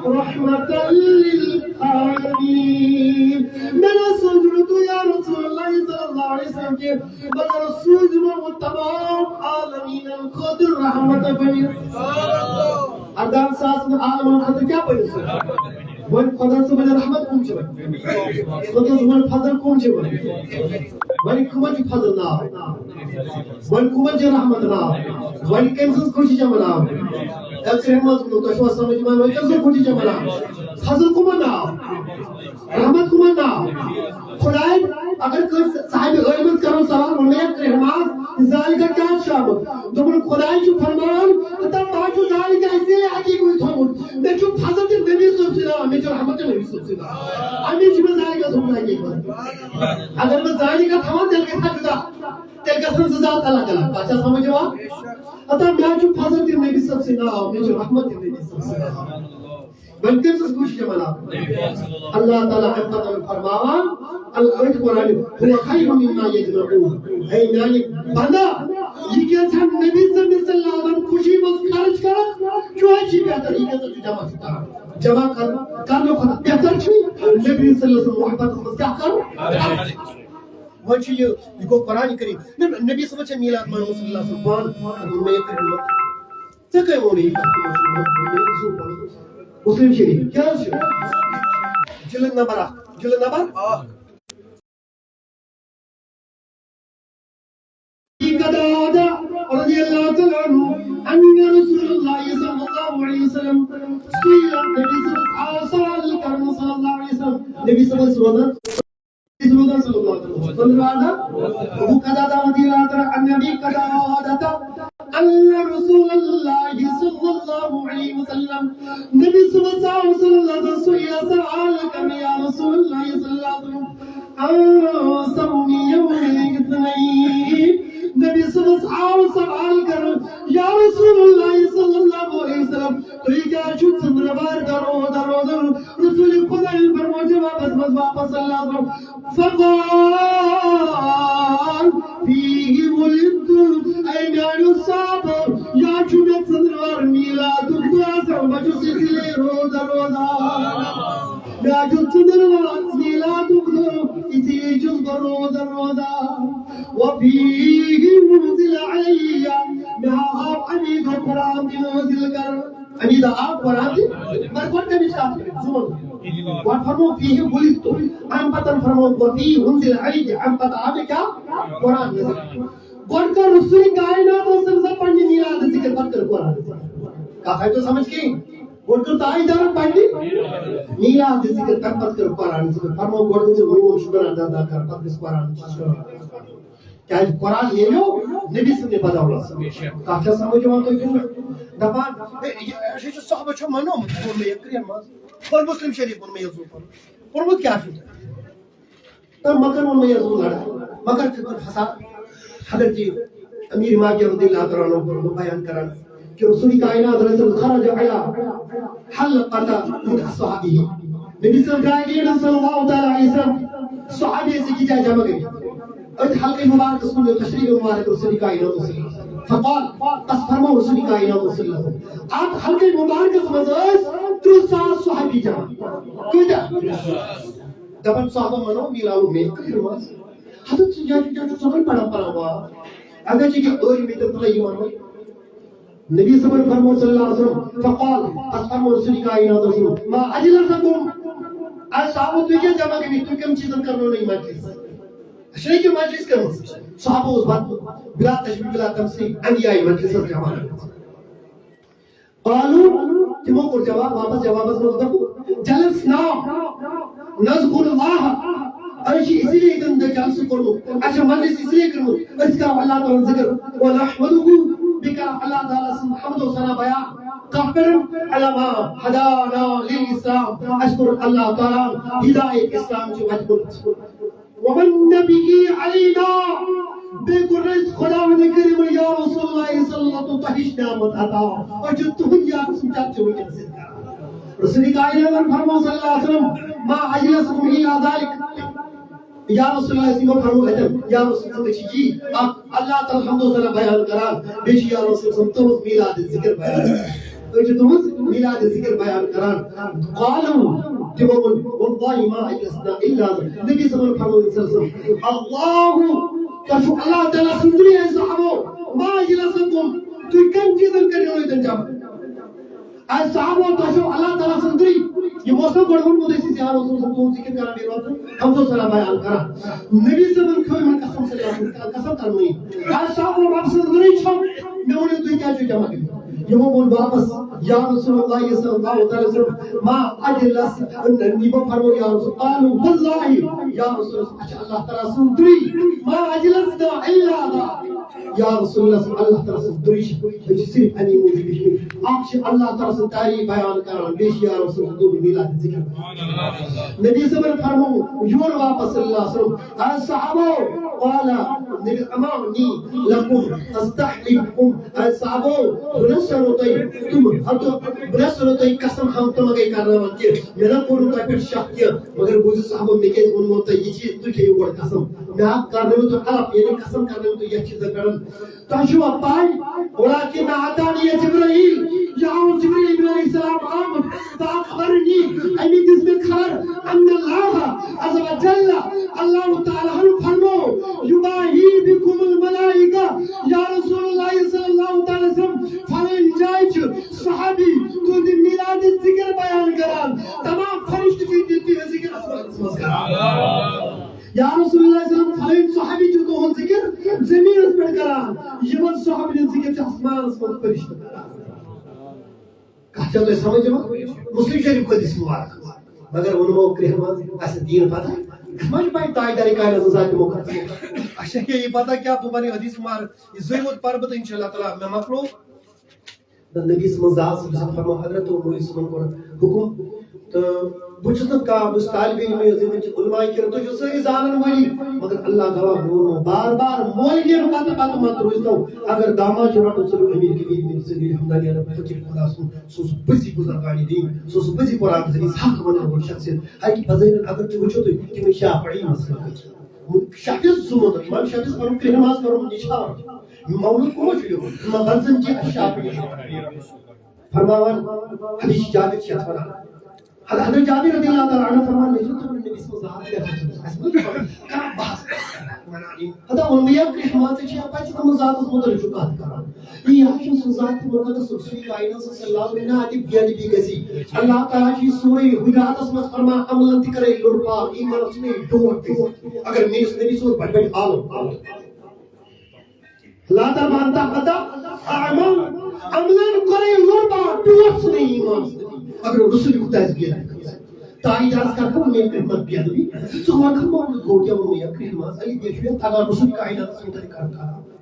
رحمتا للعالمین۔ مےٚ نہ سوٗزُن تُہۍ یا رسول اللہ صلی اللہ علیہ وسلم کہِ مگر سوٗزمو بہٕ تمام عالمیٖنَن خٲطرٕ رحمت بٔنِتھ۔ اَردَہَن ساسَن عالمَن خٲطرٕ کیٛاہ بٔنِتھ سُہ؟ وۄنۍ خۄدا صٲبٕنۍ رحمت کٕم چھِ وۄنۍ؟ خۄدا صٲبٕنۍ فضل کٕم چھِ وۄنۍ؟ وۄنۍ کٕمَن چھُ فضل ناو؟ وۄنۍ کٕمَن چھُ رحمت ناو؟ وۄنۍ کٔمۍ سٕنٛز خوشی چھےٚ مناوٕنۍ؟ اے کرٛہنِماز، تۄہہِ چھُوا سمجھ یِوان؟ وۄنۍ کٔمۍ سٕنٛز خوشی چھےٚ مناوٕنۍ؟ فضل کٕمَن ناو؟ رحمت کٕمَن ناو؟ خداے، اگر کٲنٛسہِ صاحبِ عٲلمَس کرو سوال، ووٚن مےٚ، یا کرٛہنِماز، ذالِکہ کیٛاہ چھُ آمُت؟ دوٚپُن، خداے چھُ فرمان، دَپان، بہٕ ہا چھُس ذالِکہ اسی لیے حقیٖقی تھوٚومُت۔ مےٚ چھُ فضل تہِ نبی صٲب سٕے ناو، مےٚ چھُ رحمت تہِ نبی صٲب سٕے ناو۔ اَمی چھُ مےٚ ذالِکہ تھوٚومُت حقیٖقی۔ اگر بہٕ ذالِکہ تھاوان، تیٚلہِ گژھِ ہا جُدا۔ تیٚلہِ گژھن زٕ ذات الگ الگ۔ تۄہہِ چھا سمجھ یِوان؟ ہتا مےٚ چھُ فضل تہِ نبی صٲب سٕے ناو، مےٚ چھُ رحمت تہِ نبی صٲب سٕے ناو۔ وۄنۍ کٔمۍ سٕنٛز خوشی چھِ مناوٕنۍ؟ اللہ تعالیٰ اَمہِ پتہٕ فرماوان، ال-، أتھۍ قرآنہِ، "هو خیر مما یجمعون"۔ اے میانہِ بندا، یہِ کینٛژھا نبی صٲب صلی اللہ علیہ وسلم خوشی منٛز خرٕچ کران، چون چھُ بہتر، یہِ کینٛژھا چھُ جمع چھُ کران۔ جمع کر-، کرنہٕ کھۄتہٕ بہتر چھُ نبی صلی اللہ علیہ وسلم محبت منٛز کیٛاہ کرُن؟ وۄنۍ چھُ یہِ، یہِ گوٚو قرآن کریم۔ نہ، نبی صٲبَس چھےٚ میٖلاد منٛز صلی اللہ علیہ وسلم پانہٕ ووٚن مےٚ یہِ کٔرِو۔ ژےٚ کٔمۍ ووٚنُے یہِ کَتھ؟ مسلم شریٖف کیٛاہ حظ چھُ؟ جلد نمبر اکھ، جلد نمبر اکھ۔ قتادہ رضی اللہ تعالیٰ عنہ، ان رسول اللہ صلی اللہ علیہ وسلم سئل، نبی صٲبَس آو سوال کرنہٕ صلی اللہ علیہ وسلم۔ نبی صٲبَس ووٚن، ابو قتادہ رضی اللہ تعالیٰ عنہ، ابی قتادہ، ان رسول اللہ صلی اللہ علیہ وسلم، نبی صلی اللہ علیہ وسلم سئل، سوال کرنہٕ، یا رسول اللہ صلی اللہ علیہ وسلم، عن صوم یوم الاثنین۔ نبی صٲبَس آو سوال کرنہٕ، یا رسول اللہ صلی اللہ علیہ وسلم، تُہۍ کیٛازِ چھِو ژٔنٛدٕروارِ دۄہ روزٕ روزان؟ رسول خدایَن فرموو جوابَس منٛز واپس صلی اللہ علیہ وسلم، فقال، فیہ ولدت۔ اے میانیو صحابو، یا چھُ مےٚ ژٔنٛدٕروار میٖلادُک دۄہ آسان، بہٕ چھُس اسی لیے روزٕ روزان۔ مےٚ چھُ ژٔنٛدٕروار میٖلادُک دۄہ، اسی لیے چھُس بہٕ روزٕ روزان۔ وفیہ انزل علی، مےٚ آو امی دۄہ قرآن تہِ نٲزِل کرنہٕ۔ امی دۄہ آو قرآن تہِ، مگر گۄڈٕ کَمِچ کَتھ کٔرِتھ؟ زٕ وَنہٕ۔ گۄڈٕ فرموو فیہ ولدت، اَمہِ پَتہٕ فرموو وفیہ انزل علی، اَمہِ پَتہٕ آو مےٚ کیٛاہ؟ قرآن نٲزِل۔ گۄڈٕ کٔر رسول کائنات اوس تٔمۍ ساتہٕ پننہِ میٖلاد ذِکر، پَتہٕ کٔر قرآن ذِکر۔ کَتھ آیہِ تۄہہِ سمجھ کِنہٕ؟ گۄڈٕ کٔر تاجدارن پننہِ میٖلاد ذِکر، تَمہِ پَتہٕ کٔر قرآن ذِکر۔ فرموو گۄڈٕ گٔژھِو میون شُکر ادا، ادا کَرُن، پَتہٕ گٔژھِ قرآن ذِکر۔ کیٛازِ قرآن ییٚلہِ نبی سٕنٛدِ بدولت۔ کَتھ چھا سمجھ یِوان تۄہہِ کِنہٕ نہ؟ دَپان، ہے، یہِ، یہِ چھُ صحابہ چھُ منومُت، ووٚن مےٚ یہِ کرٛیٚہن منٛز۔ پوٚرمُت سِلم شریٖف ووٚن مےٚ یہِ زُو پوٚرمُت۔ پوٚرمُت کیٛاہ چھُ تۄہہِ؟ تہٕ مکر ووٚن مےٚ یہِ زُو لڑا۔ مکر چھُ تَتھ فساد۔ حضرت امیر معاویہ رضی اللہ تعالیٰ عنہ کوٚر بیان کران۔ کہ رسول کائنات رسول خرج علی حلقۃ من اصحابہ۔ نبی صلی اللہ علیہ وسلم صحابی سے کی جائے جمع گئی۔ اتھ حلقہ مبارک سن تشریف مبارک رسول کائنات سے۔ فقال، پس فرمو رسول کائنات صلی اللہ علیہ وسلم۔ اتھ حلقہ مبارک منٛز ٲسۍ ترٕٛہ ساس صحابی جمع۔ کۭتیاہ؟ دپان صحابہ منو میلاو میں کٔرِو حظ۔ حضرت سُہ جاے چھُ، جاے چھُ سورُے پَران، پَران، واہ۔ اگر ژےٚ کینٛہہ ٲرۍ مِتر تہٕ یِوان وۄنۍ۔ نبی صٲبن فرموو صلی اللہ علیہ وسلم، فقال، پتہٕ فرموو رسول کائنات صلی اللہ علیہ وسلم، ما اجلسکم، اے صحابو، تُہۍ کیٛاہ جمع گٔمٕتۍ، تُہۍ کَمہِ چیٖزن کرنو نہٕ یہِ مجلس؟ اَسہِ چھَنہٕ یہِ مجلس کٔرمٕژ۔ صحابہٕ اوس پتہٕ بلا تشبیہ، بلا تمثیل، اَمہِ آیہِ مجلسس جمع گٔمٕژ۔ قالوا، تِمو کوٚر جواب، واپس جوابس منٛز دوٚپُکھ، جلسنا نذکر اللہ، أسۍ چھِ اسی لیے ییٚتٮ۪ن دۄہ جلسہٕ کوٚرمُت، اَسہِ چھِ مجلس اسی لیے کٔرمٕژ، أسۍ کرو اللہ تعالیٰ ہُنٛد ذکر، ونحمده، بیٚیہِ کرو اللہ تعالیٰ سُنٛد حمد و ثنا بیان، کتھ پٮ۪ٹھ؟ علی ما ہدانا للاسلام، اَسہِ کوٚر اللہ تعالیٰ ہن ہدایت اسلام چہِ وتہِ کوٚرمُت۔ ومن به علینا، بیٚیہِ کوٚر اَسہِ خداوند کریم یا رسول اللہ صلی اللہ علیہ وسلم تۄہہِ ہِش نعمت عطا۔ أسۍ چھِ تُہُنٛد یا رسول چرچہِ وٕنکیٚنس ییٚتہِ کران۔ رسول کائناتن فرموو صلی اللہ علیہ وسلم، ما اجلسکم الا ذلک۔ یا رسول اللہ، یِمو فرموو اَتٮ۪ن، یا رسول اللہ، أسۍ چھِ یی اکھ اللہ تعالیٰ حمد و ثنا بیان کران، بیٚیہِ چھِ یا رسول اللہ تُہُنٛد میلاد ذکر بیان کران۔ أسۍ چھِ تُہٕنٛز میلاد ذکر بیان کران۔ قالوا، تِمو ووٚن، واللہ ما اجلسنا الا ذلک۔ نبی صٲبن فرموو صلی اللہ علیہ وسلم، اللہ، تۄہہِ چھُو اللہ تعالیٰ سُنٛدرٕے اَسہِ صحابو، ما اجلسکم، تُہۍ کَمہِ چیٖزن کٔرِو ییٚتٮ۪ن جمع؟ اَسہِ صحابو، تۄہہِ چھُو اللہ تعالیٰ سُنٛدرٕے۔ یِم اوس نہ گۄڈٕ ووٚنمُت اَسہِ، یا رسول اللہ، تُہُنٛد ذکر کران، بیٚیہِ روزُن حمد و ثنا بیان کران۔ نبی صٲبن کھیوٚو یِمن قسم صلی اللہ علیہ وسلم، قسم کرنٲوِتھ۔ اَسہِ صحابو، رب سٕنٛز نُرٕے چھَو، مےٚ ؤنِو تُہۍ کیٛازِ چھِو جمع گٔمٕتۍ؟ یِمو ووٚن واپس، یا رسول اللہ صلی اللہ علیہ وسلم، ما اجلس، یِمو فرموو یا رسول، قالوا واللہ، یا رسول اللہ، اَسہِ چھِ اللہ تعالیٰ سُنٛد درٕے، ما اجلسنا الا ذا، یا رسول اللہ، اللہ تعالیٰ سُنٛد درٕے چھِ، أسۍ چھِ صرف اَمی موٗجوٗب بیٚہمٕتۍ۔ اَکھ چھِ اللہ تعالیٰ سٕنٛز تعریٖف بیان کران، بیٚیہِ چھِ یا رسول اللہ میلاد ذکر۔ نبی صٲبن فرموو یورٕ واپس صلی اللہ علیہ وسلم، اے صحابو، قال نبی، امانی لکم استحلفکم، اے صحابو، بہٕ نہ سَنو تۄہہِ تِم، ہتو، بہٕ نہ سَنو تۄہہِ قسم ہم تِم گٔے کرناوان کینٛہہ، مےٚ نہ کوٚر نہٕ تۄہہِ پٮ۪ٹھ شک کینٛہہ، مگر بوٗزِو صحابو، مےٚ کیٛازِ ووٚنمو تۄہہِ یہِ چیٖز، تُہۍ کھیٚیِو گۄڈٕ قسم، مےٚ ہا کرنٲوِو تُہۍ الف، یعنی قسم کرنٲوِو تُہۍ یَتھ چیٖزَن پٮ۪ٹھ۔ تۄہہِ چھُوا پَے، ولكن أتاني جبريل، یہِ آو جبريل علیہ السلام آمُت، فأخبرني، أمۍ دِژ مےٚ خبر، أن الله عز وجل، اللہ تعالیٰ ہن فرموو، يباهي بكم الملائكة، یا رسول اللہ صلی اللہ تعالیٰ علیہ وسلم، فلٲنۍ جایہِ چھُ صحابی تُہُنٛد میلاد ذکر بیان کران، تمام فرشتہٕ چھِ تِہنٛدِ ذکر اصغرس منٛز کران۔ یا رسول اللہ صلی اللہ علیہ وسلم، فلٲنۍ صحابی چھُ تُہُنٛد ذکر زٔمیٖنَس پٮ۪ٹھ کران، یِمن صحابین ہُنٛد ذکر چھُ آسمانَس منٛز فرشتہٕ کران۔ کتھ چھا تۄہہِ سمجھ یِوان؟ مسلم شریف حدیث مبارک۔ مگر ووٚنمو کرٛیٚہہ منٛز، اَسہِ دیٖن پتہ، اَسہِ ما چھِ پَے تاجدارِ کائنات سٕنٛز ذاتِ مقدس؟ اَسہِ چھا یہِ پتہ کیٛاہ بہٕ وَنہٕ یہِ حدیث مبارک؟ یہِ زٕے ووت پَرٕ بہٕ تہٕ انشاءاللہ تعالیٰ مےٚ مۄکلو۔ تہٕ نبی صٲبن زاو صٲب صٲب فرموو، حضرت عمر صٲبن کوٚر حُکُم، تہٕ بہٕ چھُس نہٕ کانٛہہ، بہٕ چھُس طالب علم، یُس زَن چھِ علماء کرام، تُہۍ چھِو سٲری زانن وٲلی، مگر اللہ گواہ، مےٚ ووٚنمو بار بار، مولوی یَن پتہٕ، پتہٕ مت روٗزتو، اگر داماد چھُ رَٹُن، سُہ روٗ امیر کبیر، امیر صغیر، ہمدانی عرب، فقیر خدا سُنٛد، سُہ اوس پٔزی بُزرگانِ دیٖن، سُہ اوس پٔزی قرآن حدیث حق وَنن وول شخصیت۔ اَکہِ بزٲوِن اگر تُہۍ وٕچھِو تُہۍ تِمَن شافعی مسلکٕکۍ، شافعی زٕ مطلب، امام شافعی پَرُن کرٛیٚہہ نماز پَرُن نِشان۔ مولوی کُمو چھُ لیوٚکھمُت؟ امام برزنجی الشافعی۔ فرماوان، حدیث جابر چھِ یَتھ وَنان۔ حض-، حضرت جابر رضی اللہ تعالیٰ عنہ فرماوان، مےٚ چھُ تُہُنٛد نبی سٕنٛز ذات یَتھ وَنان۔ اَسہِ ما چھُ پَرُن؟ کَران بحث۔ وَنان یِم۔ ہتا ووٚن مےٚ، یا کرٛیٚہہ نماز ژےٚ چھِ یا پَتہٕ ژٕ تِمَن ذاتَس مُتعلِق چھُکھ کَتھ کَران۔ یہِ حظ چھُ سُہ ذات مُقدس، سُہ چھُ کائنات صلی اللہ علیہ وسلم، اَتہِ بے ادبی گژھِ۔ اللہ تعالیٰ چھُ سورُے حجراتَس منٛز فرمان، عملن تہِ کَرے لوٚر پار، ایٖمانَس چھُنہٕ یہِ ڈوٹھ تہِ۔ اگر میٛٲنِس نبی سُنٛد بَڑِ بَڑِ عالم۔ لا ترفع أنت أحدا أعمال، عملن کرے لوٹا ٹوٹھ سنے ایمان۔ اگر رسول خدا اس گیا، تائی جاس کا کم میں قیمت بیا دی۔ سو وقت مولد ہو گیا، وہ میں قیمت علی دیکھ لیا، تاکہ رسول کائنات سو تک کر کر۔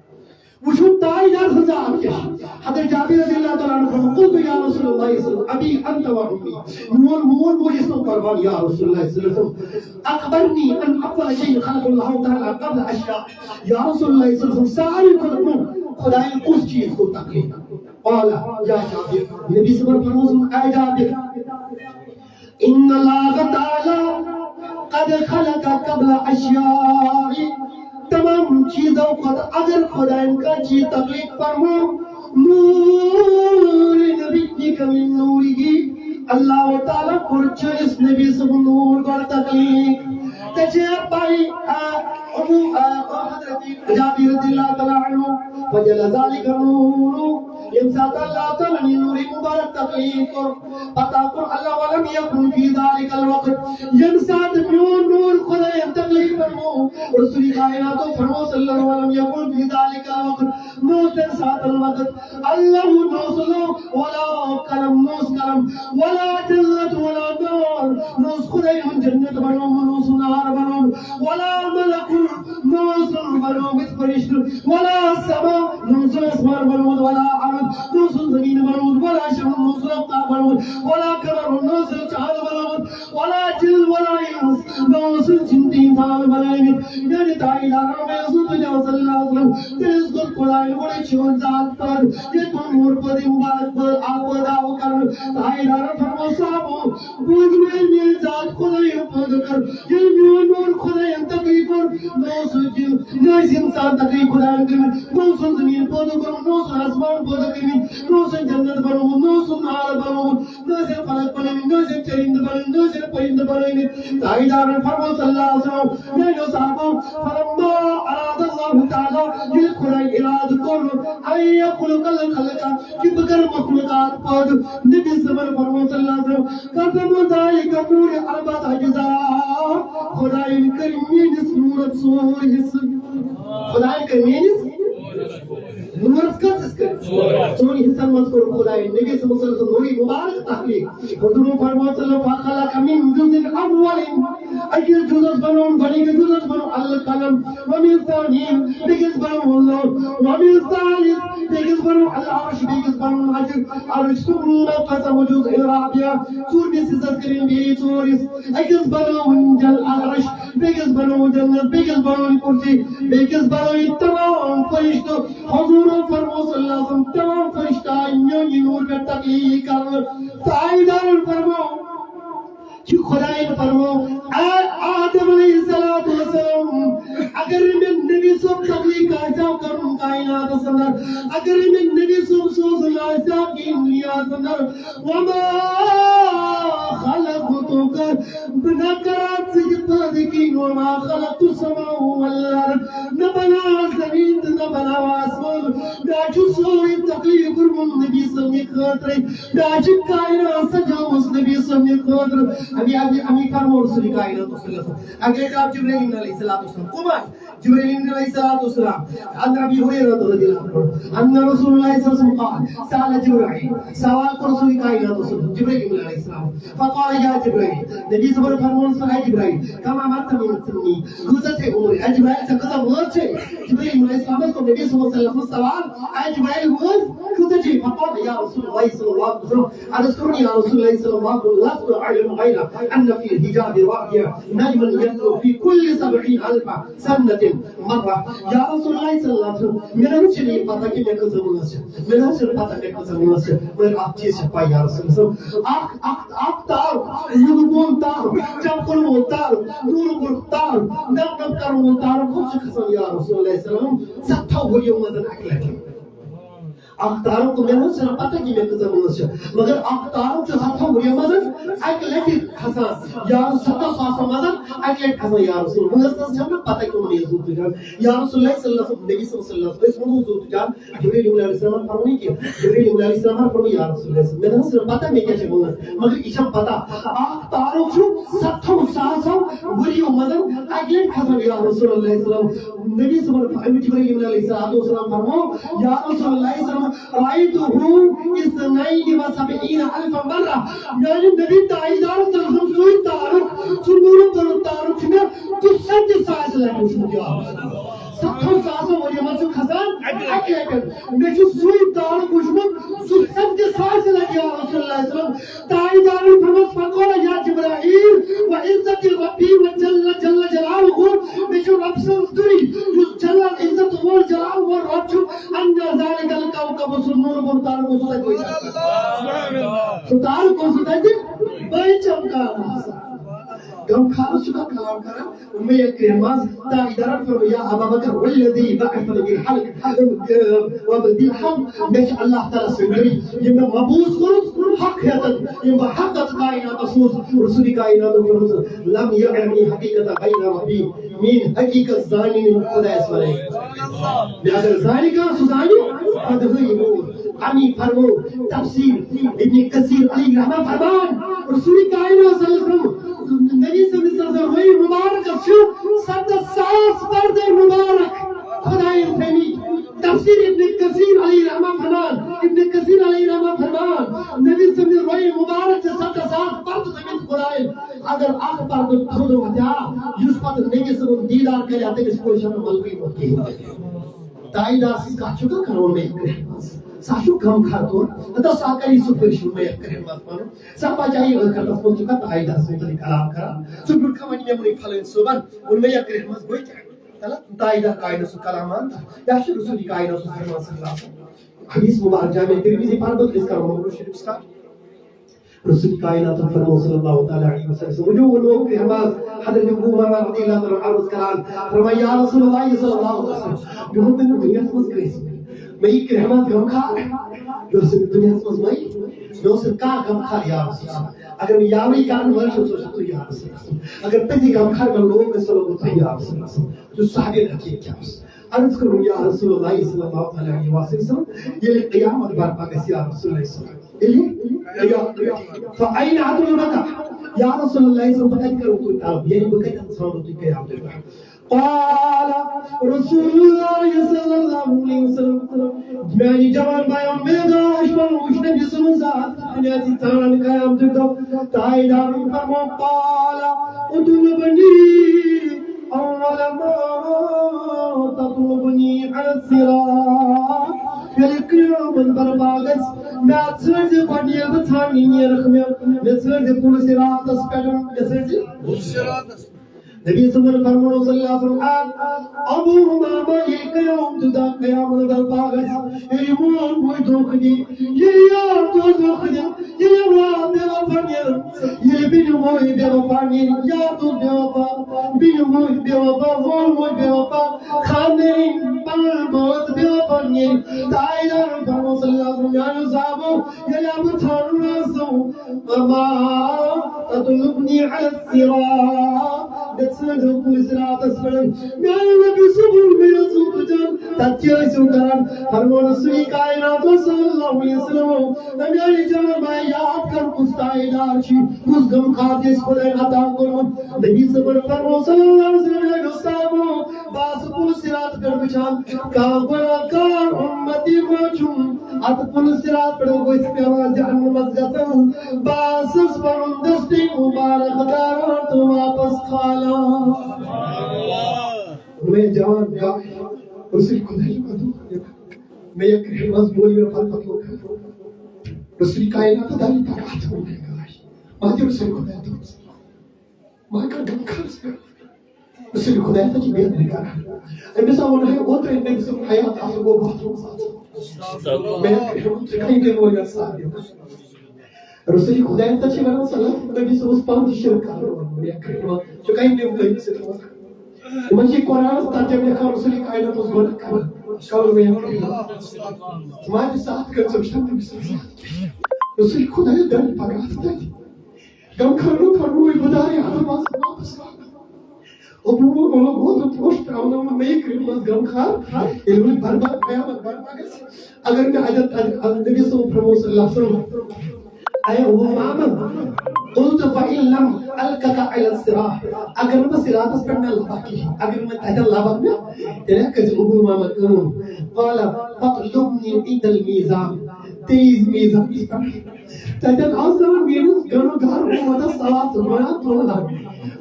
وچھو تائی جاس ہزار کیا۔ حضرت جابر رضی اللہ تعالیٰ عنہ فرماتے، قلت یا رسول اللہ صلی اللہ علیہ وسلم، ابی انت و امی۔ مول، مول، مول اس کو قربان یا رسول اللہ صلی اللہ علیہ وسلم۔ أخبرني أن أول شيء خلق الله تعالى قبل أشياء۔ یا رسول اللہ صلی اللہ علیہ وسلم، ساروی کھۄتہٕ برونٛہہ خدایَن کُس چیٖز کوٚر تخلیٖق؟ قال، یا جابر، نبی صٲبَن فرموو، اے جابر، إن الله تعالى قد خلق قبل أشياء۔ تمام چیٖزو کھۄتہٕ اگر خدایَن کانٛہہ چیٖز تخلیٖق فرموو، نور نبيك من نوره، اللہ تعالیٰ کوٚر چٲنِس نبی صٲبُن نور گۄڈٕ تخلیٖق۔ ژےٚ چھےٚ پَے، آ، ابو، آ، حضرت جابر رضی اللہ تعالیٰ عنہ، فجعل ذلك النور، ییٚمہِ ساتہٕ اللہ تعالیٰ ہن یہِ نوٗرِ مُبارک تخلیٖق کوٚر، پتہٕ کوٚر اللہ، ولم يكن في ذلك الوقت، ییٚمہِ ساتہٕ میون نوٗر خدایَن تخلیٖق فرموو، رسول کائناتو فرموو صلی اللہ علیہ وسلم، ولم يكن في ذلك الوقت، نہ اوس تَمہِ ساتہٕ وقت، اللہ نہ اوس اللہ، ولا قلم، نہ اوس قلم، ولا جنت ولا نار، نہ اوس خدایَن جنت بنوومُت، نہ اوس نار بنوومُت، ولا ملک، نہ اوسُن بنوومُت فرشتہٕ، ولا سما، نہ اوسُن آسمان بنوومُت، ولا ارض، نہ اوسُن زمین بنوومُت، ولا شمس، نہ اوسُن آفتاب بنوومُت، ولا قمر، نہ اوسُن چاند بنوومُت، ولا جن ولا انس، نہ اوسُن جن تہٕ انسان بنٲومٕتۍ۔ میانہِ تاجدارن، مےٚ اوس نہٕ تُہۍ صلی اللہ علیہ وسلم، تٔمِس کوٚر خدایَن گۄڈٕ چون ذات پٲدٕ، ییٚلہِ تُہُنٛد نوٗر پٲدٕ، مُبارک پٲدٕ آو، پٲدٕ آو کرنہٕ۔ تاجدارن فرموو، صحابو، بوٗزِو، ییٚلہِ میٲنۍ ذات خدایَن پٲدٕ کٔر، ییٚلہِ میون نوٗر خدایَن تخلیٖق کوٚر، نہ اوس سُہ جِن، نہ ٲسۍ اِنسان تخلیٖق خدایَن کٔرمٕتۍ، نہ اوسُن زٔمیٖن پٲدٕ کوٚرمُت، نہ اوسُن آسمان پٲدٕ کٔرمٕتۍ، نہ اوسُن جنت بنوومُت، نہ اوسُن نار بنوومُت، نہ ٲسِن فلک بنٲومٕتۍ، نہ ٲسِن چٔرِنٛدٕ بنٲومٕتۍ، نہ ٲسِن پٔرِنٛدٕ بنٲومٕتۍ۔ تاجدارَن فرموو صلی اللہ علیہ وسلم، میٛانیو صحابو، فلما اراد اللہ تعالیٰ، ییٚلہِ خدایَن اِرادٕ کوٚر، ان یخلق الخلق، کہِ بہٕ کرٕ مخلوقات پٲدٕ۔ نبی صٲبن فرموو صلی اللہ علیہ وسلم، قسم ذلك النور اربعة اجزاء، خدایَن کٔرۍ میٲنِس نوٗرَس ژور حصہٕ۔ خدایَن کٔرۍ میٲنِس نوٗرَس کٔژ حصہٕ کٔرۍ؟ ژورَن حصن منٛز کوٚر خدایَن نبی صٲبَس نوٗرِ مُبارک تخلیٖق۔ حضوٗرن فرموو صلی اللہ علیہ وسلم، فخلق من جزء اول، أکِس جُزَس بنووُن، گۄڈٕنِکِس جُزَس بنوو القلم، ومن ثاني، بیٚکِس بنوو لوح، ومن ثالث، بیٚکِس بنوو العرش، بیٚکِس بنوو عرش، عرش ثم قسم جزء رابع، ژوٗرمِس حصَس کٔرِن بیٚیہِ ژور حصہٕ، أکِس بنووُن جل العرش، بیٚکِس بنووُن جنت، بیٚکِس بنووُن کرسی، بیٚکِس بنووُن تمام فرشتہٕ۔ حضوٗرو فرموو صلی اللہ علیہ وسلم، تمام فرشتہٕ آیہِ میٛانہِ نوٗرٕ پٮ۪ٹھ تخلیٖق کرنہٕ۔ تہٕ آیہِ دارن فرموو، چھُ خدایَن فرموو، اے آدم علیہ الصلوۃ والسلام، اگر مےٚ نبی صٲب تخلیٖق آسہِ ہا کرُن کائناتس اندر، اگر مےٚ نبی صٲب سوزُن آسہِ ہا کِہیٖنۍ دُنیاہس اندر، وما خلقتک، بہٕ نہ کرٕ ہا ژٕ یہِ پٲدٕ کِہیٖنۍ، وما خلقت السماء والارض، نہ بناو زمین تہٕ نہ بناو آسمان، مےٚ چھُ سورُے تخلیٖق کوٚرمُت نبی صٲبنہِ خٲطرٕ۔ مےٚ چھِ کائنات سجٲومٕژ نبی صٲبنہِ خٲطرٕ۔ اَمی، اَمی، اَمی فرموو رسول کائنات صلی اللہ علیہ وسلم۔ اگلے دۄہ آو جبرائیل علیہ الصلوۃ والسلام۔ کم آے؟ جبرائیل علیہ الصلوۃ والسلام۔ عن ابی ہریرہ رضی اللہ عنہ ان رسول اللہ صلی اللہ علیہ وسلم قال، سأل جبرائیل۔ سوال کوٚر رسول کائنات صلی اللہ علیہ وسلم، جبرائیل علیہ السلام۔ فقال یا جبرائیل، نبی صٲبن فرموو، اے جبرائیل، کم عمرت من سنی؟ کۭژاہ ژےٚ عمر؟ اے جبرائیل، ژےٚ کۭژاہ وٲنٛس چھے؟ جبرائیل علیہ السلامس کوٚر نبی صٲبن صلی اللہ علیہ وسلم سوال، اے جبرائیل، وٲنٛس کۭژاہ چھے؟ فقال یا رسول اللہ صلی اللہ علیہ وسلم، عرض کوٚرُن، یا رسول اللہ صلی اللہ علیہ وسلم، لست أعلم غير أن في الحجاب رابع نجما يطلع في كل سبعين ألف سنة مرة۔ یا رسول اللہ صلی اللہ علیہ وسلم، مےٚ نہ حظ چھُنہٕ یہِ پتہ کہِ مےٚ کۭژاہ وٲنٛس چھِ، مےٚ نہ حظ چھُنہٕ پتہ مےٚ کۭژاہ وٲنٛس چھِ، مگر اکھ چیٖز چھِ پَے یا رسول اللہ، اکھ، اکھ، اکھ تارُک، یُدٕ گوٚن تارُک، چپکُن وول تارُک، نوٗرٕ گوٚن تارُک، نپ نپ کرُن وول تارُک، کُس چھُ کھسان یا رسول اللہ صلی اللہ علیہ وسلم ستتھو ؤریو منٛز اکہِ لٹہِ؟ اکھ تارُک، تہٕ مےٚ نہ حظ چھنہٕ پتہ کہِ مےٚ کۭژاہ وٲنٛس چھِ، مگر اکھ تارُک چھُ ستتھو ؤریو منٛز اکہِ لٹہِ کھسان، یا ستتھو ساسو منٛز اکہِ لٹہِ کھسان، یا رسول۔ وٲنٛس نہ حظ چھم نہٕ پتہ کہِ وۄنۍ یہِ زُو تُجان، یا رسول اللہ صلی اللہ علیہ وسلم، نبی صلی اللہ علیہ وسلم، أسۍ وۄنۍ زُو تُجان، جبرائیل علیہ السلام فرموو کہِ، جبرائیل علیہ السلام فرموو، یا رسول اللہ، مےٚ نہ حظ چھنہٕ پتہ مےٚ کیٛاہ چھِ وٲنٛس، مگر یہِ چھم پتہ، اکھ تارُک چھُ ستتھو ساسو ؤریو منٛز اکہِ لٹہِ کھسان، یا رسول اللہ صلی اللہ علیہ وسلم۔ نبی صلی اللہ علیہ وسلم، جبرائیل علیہ الصلوۃ والسلام فرموو، یا رسول اللہ صلی اللہ علیہ وسلم، رأيته اثنين وسبعين ألف مرة۔ میانہِ نبی تاجدار صلی اللہ علیہ وسلم سُے تارُک، سُہ نوٗرٕ بوٚرمُت تارُک چھُ مےٚ ژُسَتجی ساس لٹہِ وُچھمُت، یا رسول اللہ۔ ستتھو ساسو ؤریو منٛز چھُ کھسان اکہِ لٹہِ۔ مےٚ چھُ سُے تارُک وُچھمُت ژُسَتجی ساس لٹہِ، یا رسول اللہ صلی اللہ علیہ وسلم۔ تاجدارن فرموو، فقال یا جبرائیل، وعزت ربی وجل جل جلالہ، مےٚ چھُ رب سٕنٛز دُعا، یُس جل عزت وول جلال وول رب چھُ، ان ذلک الکوکب، سُہ نوٗرٕ بوٚرمُت تارُک اوس تتہِ۔ سُہ تارُک اوس تتہِ، بہٕ چمکاو۔ غمخارس چھُ کلام کران، اُمے کریم از تاجدارن فرموو، یا ابا بکر، والذی بعثنی بالحق، بالحق، مےٚ چھُ اللہ تعالیٰ سٕنٛدۍ دٔلیٖل، ییٚمۍ مےٚ مبعوث کوٚرُس حق ہیتن، ییٚمۍ بہٕ حق اتھ کائناتس سوٗز، رسول کائنات فرموو، لم یعنی حقیقت غیر ربی، میٲنۍ حقیقت زانہِ نہٕ خدایس ورٲے۔ مےٚ اگر زانہِ کانٛہہ، سُہ زانہِ خۄدہٕے نوٗر۔ امی فرموو تفسیر ابن کثیر علیہ رحمہ فرمان، رسول کائنات صلی اللہ علیہ وسلم، نبی صلی اللہ علیہ وسلم روی مبارک چھُ سَتَتھ ساس پردے مبارک خدایَن تھٲومٕتۍ۔ تفسیر ابن کثیر علیہ رحمہ فرمان، ابن کثیر علیہ رحمہ فرمان، نبی صلی اللہ علیہ وسلم روی مبارک چھِ سَتَتھ ساس پردٕ تھٲومٕتۍ خدایَن۔ اگر اکھ پردٕ تھوٚد وۄتھِ ہا، یُس پتہٕ نبی صلی اللہ علیہ وسلم دیٖدار کرِ ہا، تٔمِس پوشہِ ہا نہٕ ملکٕے موت کِہیٖنۍ۔ تاجدار سٕنٛز کتھ چھُ کانٛہہ کران مےٚ کرٛہنہِ منٛز۔ سُہ چھُ غمخار طور۔ ہتا سُہ کری سُہ پٲشُن مےٚ کرٛہنہِ منٛز پنُن۔ سۄ بچایہِ ٲخرتس منٛز چھُ کانٛہہ تاجدار سٕنٛز مُتعلق کلام کران۔ سُہ برٛونٛٹھ کھا وَنہِ مےٚ ووٚنُے فلٲنۍ صٲبن، ووٚن مےٚ یا کرٛہنہِ منٛز گوٚو کیٛاہ؟ تلہ تاجدار کائنات سُنٛد کلام مان تہٕ یا چھُ رسول کائنات سُنٛد فرمان صلی اللہ علیہ وسلم۔ حدیث مبارک جامع ترمذی پرٕ بہٕ، أسۍ کرو مولوی شریف start۔ رسول کائنات فرمو صلی اللہ تعالیٰ علیہ وسلم، وجوہ لوگ کے حماس حضرت ابو امامہ رضی اللہ تعالیٰ عنہ عرض کران، فرمایا، یا رسول اللہ صلی اللہ علیہ وسلم، بہت دن دنیا منٛز کٲنٛسہِ مےٚ یہِ کرٛہنہِ منٛز غمخار، مےٚ اوس نہٕ دُنیاہَس منٛز مَے، مےٚ اوس نہٕ کانٛہہ غمخار یا رسول اللہ۔ اگر مےٚ یاوٕے کرن وٲلۍ چھُ، سُہ چھُ تُہۍ یا رسول اللہ۔ اگر تٔتی غمخار مےٚ لوگ، مےٚ سُہ لوگوُ تۄہہِ یا رسول اللہ۔ یُس صحابی حقیٖق کیٛاہ اوس؟ عرض کوٚرُن، یا رسول اللہ صلی اللہ تعالیٰ علیہ وسلم، ییٚلہِ قیامت برپا گژھِ یا رسول اللہ صلی اللہ علیہ وسلم، ییٚلہِ قیامت، فأین اطلبک یا رسول اللہ صلی اللہ علیہ وسلم، بہٕ کَتہِ کَرو تُہۍ طلب؟ یعنی بہٕ کَتٮ۪ن ژھانڈو تُہۍ قیامتٕچ برپا؟ قال رسول اللہ صلی اللہ علیہ وسلم، میانہِ جوان بایو، مےٚ گاش پنُن وٕچھ نبی سُنٛد ذات، دُنیا ژھانڈان قیامتُک دۄہ۔ تاجدارن فرمو، قال اطلبنی اول ما تطلبنی علی الصراط۔ ییٚلہِ قیامت برپا گژھِ، مےٚ ژھٲنٛڈزِ گۄڈٕ ییٚلہِ بہٕ ژھانٛڈنہِ نیرکھ مےٚ، مےٚ ژھٲنٛڈزِ پُل صراطس پٮ۪ٹھ، مےٚ ژھٲنٛڈزِ پُل صراطس۔ نبی صٲبن فرموو صلی اللہ علیہ وسلم، ابو امامہ، ییٚلہِ قیامتُک دۄہ، قیامت برپا گژھِ، ییٚلہِ مول موج دھوکہٕ دِیہِ، ییٚلہِ یار دوست دھوکہٕ دِیہِ، ییٚلہِ اولاد بے وفا نیرن، ییٚلہِ بیٚنہِ موج بے وفا نیرِ، یار دوست بے وفا، بیٚنہِ موج بے وفا، مول موج بے وفا، خاندٲنی پنٕنۍ بٲژ بے وفا نیرِ، تاجدارن فرموو صلی اللہ علیہ وسلم، میانیو صحابو، ییٚلہِ بہٕ ژھانڈُن آسو، وما تطلبنی علی الصراط، مےٚ ژھٲنٛڈِو پُل صراطس پٮ۪ٹھ۔ میانہِ نبی صٲبُن، مےٚ اوس وُتُجان، تتہِ کیٛاہ ٲسِو کران؟ فرموو رسول کائنات صلی اللہ علیہ وسلم، میانہِ جوان بایہِ، یاد کر، کُس تاجدار چھُ، کُس غمخار چھُ اَسہِ خۄداین عطا کوٚرمُت۔ نبی صٲبن فرموو صلی اللہ علیہ وسلم، میانیو صحابو، بہٕ آسہٕ پُل صراط پٮ۪ٹھ وٕچھان، کانٛہہ گۄناہ کار اُمتی ما چھُم اتھ پُل صراط پٮ۪ٹھ ؤسۍ پٮ۪وان جہنمس گژھان۔ بہٕ آسس پنُن دستہِ مبارک داران تہٕ واپس کھالان۔ مےٚ جوان، مےٚ آو رسول خۄداے چھُ وَنان، مےٚ یہِ کرٛہنہِ منٛز بوٗز مےٚ پتہٕ پتہٕ لوٚگ رسول کائنات دَپہِ پگاہ تہِ ووٚن مےٚ گاش۔ مگر رسول خۄداے دوٚپ، مگر غمخارس پٮ۪ٹھ۔ رسول خۄداے ہسا چھِ بہتر کران۔ أمِس ہا ووٚن ہے اوترَے، نبی صٲب حیات آسُن گوٚو باتھ روٗمَس آسُن۔ مےٚ ہیوٚک ژٕ کَتہِ دِمو یَتھ ساتھ دِمو۔ رسول خۄداے ہسا چھِ وَنان، صلی اللہ علیہ وسلم، نبی صٲبَس پانہٕ تہِ شِرک کران ووٚنمُت، یا کٔرِو وۄنۍ، ژٕ کَتہِ دِمو أمِس سۭتۍ وۄنۍ؟ یِمَن چھِ قرآنَس ترجمہ لیکھان، رسول کائنات اوس گۄڈٕ کران۔ کَرو مےٚ یَتھ کٔرِو۔ ماجہِ ساتھ کٔر ژٕ وٕچھان نبی صٲبَس۔ رسول خۄداے دَرِ پَگاہ تَتہِ۔ غمخارو فرموو، بہٕ دارے اَتھ منٛز واپس۔ ابو امامہ گوٚو تہٕ پوٚش ترٛاوناوُن مےٚ یہِ کرٛہنہِ منٛز غمخار۔ ییٚلہِ وۄنۍ برباد قیامت برپا گژھِ، اگر مےٚ اَتٮ۪تھ، اَتٮ۪تھ، اَتٮ۪تھ نبی صٲبُن فرموو صلی اللہ علیہ وسلم، اے ابو امامہ، قلت فإن لم ألقك على الصراط، اگر نہٕ بہٕ صراطس پٮ۪ٹھ مےٚ لبکھ کِہیٖنۍ، اگر نہٕ مےٚ تَتٮ۪ن لبکھ مےٚ، تیٚلہِ کٔرۍ زِ ابو امامہ کٲم۔ قال فاطلبني عند الميزان، تیٚلہِ یی زِ میٖزانَس پٮ۪ٹھ۔ تَتٮ۪ن آسہٕ میٲنِس گنہٕ گار اُمتس ثواب تہٕ گۄناہ تُلان۔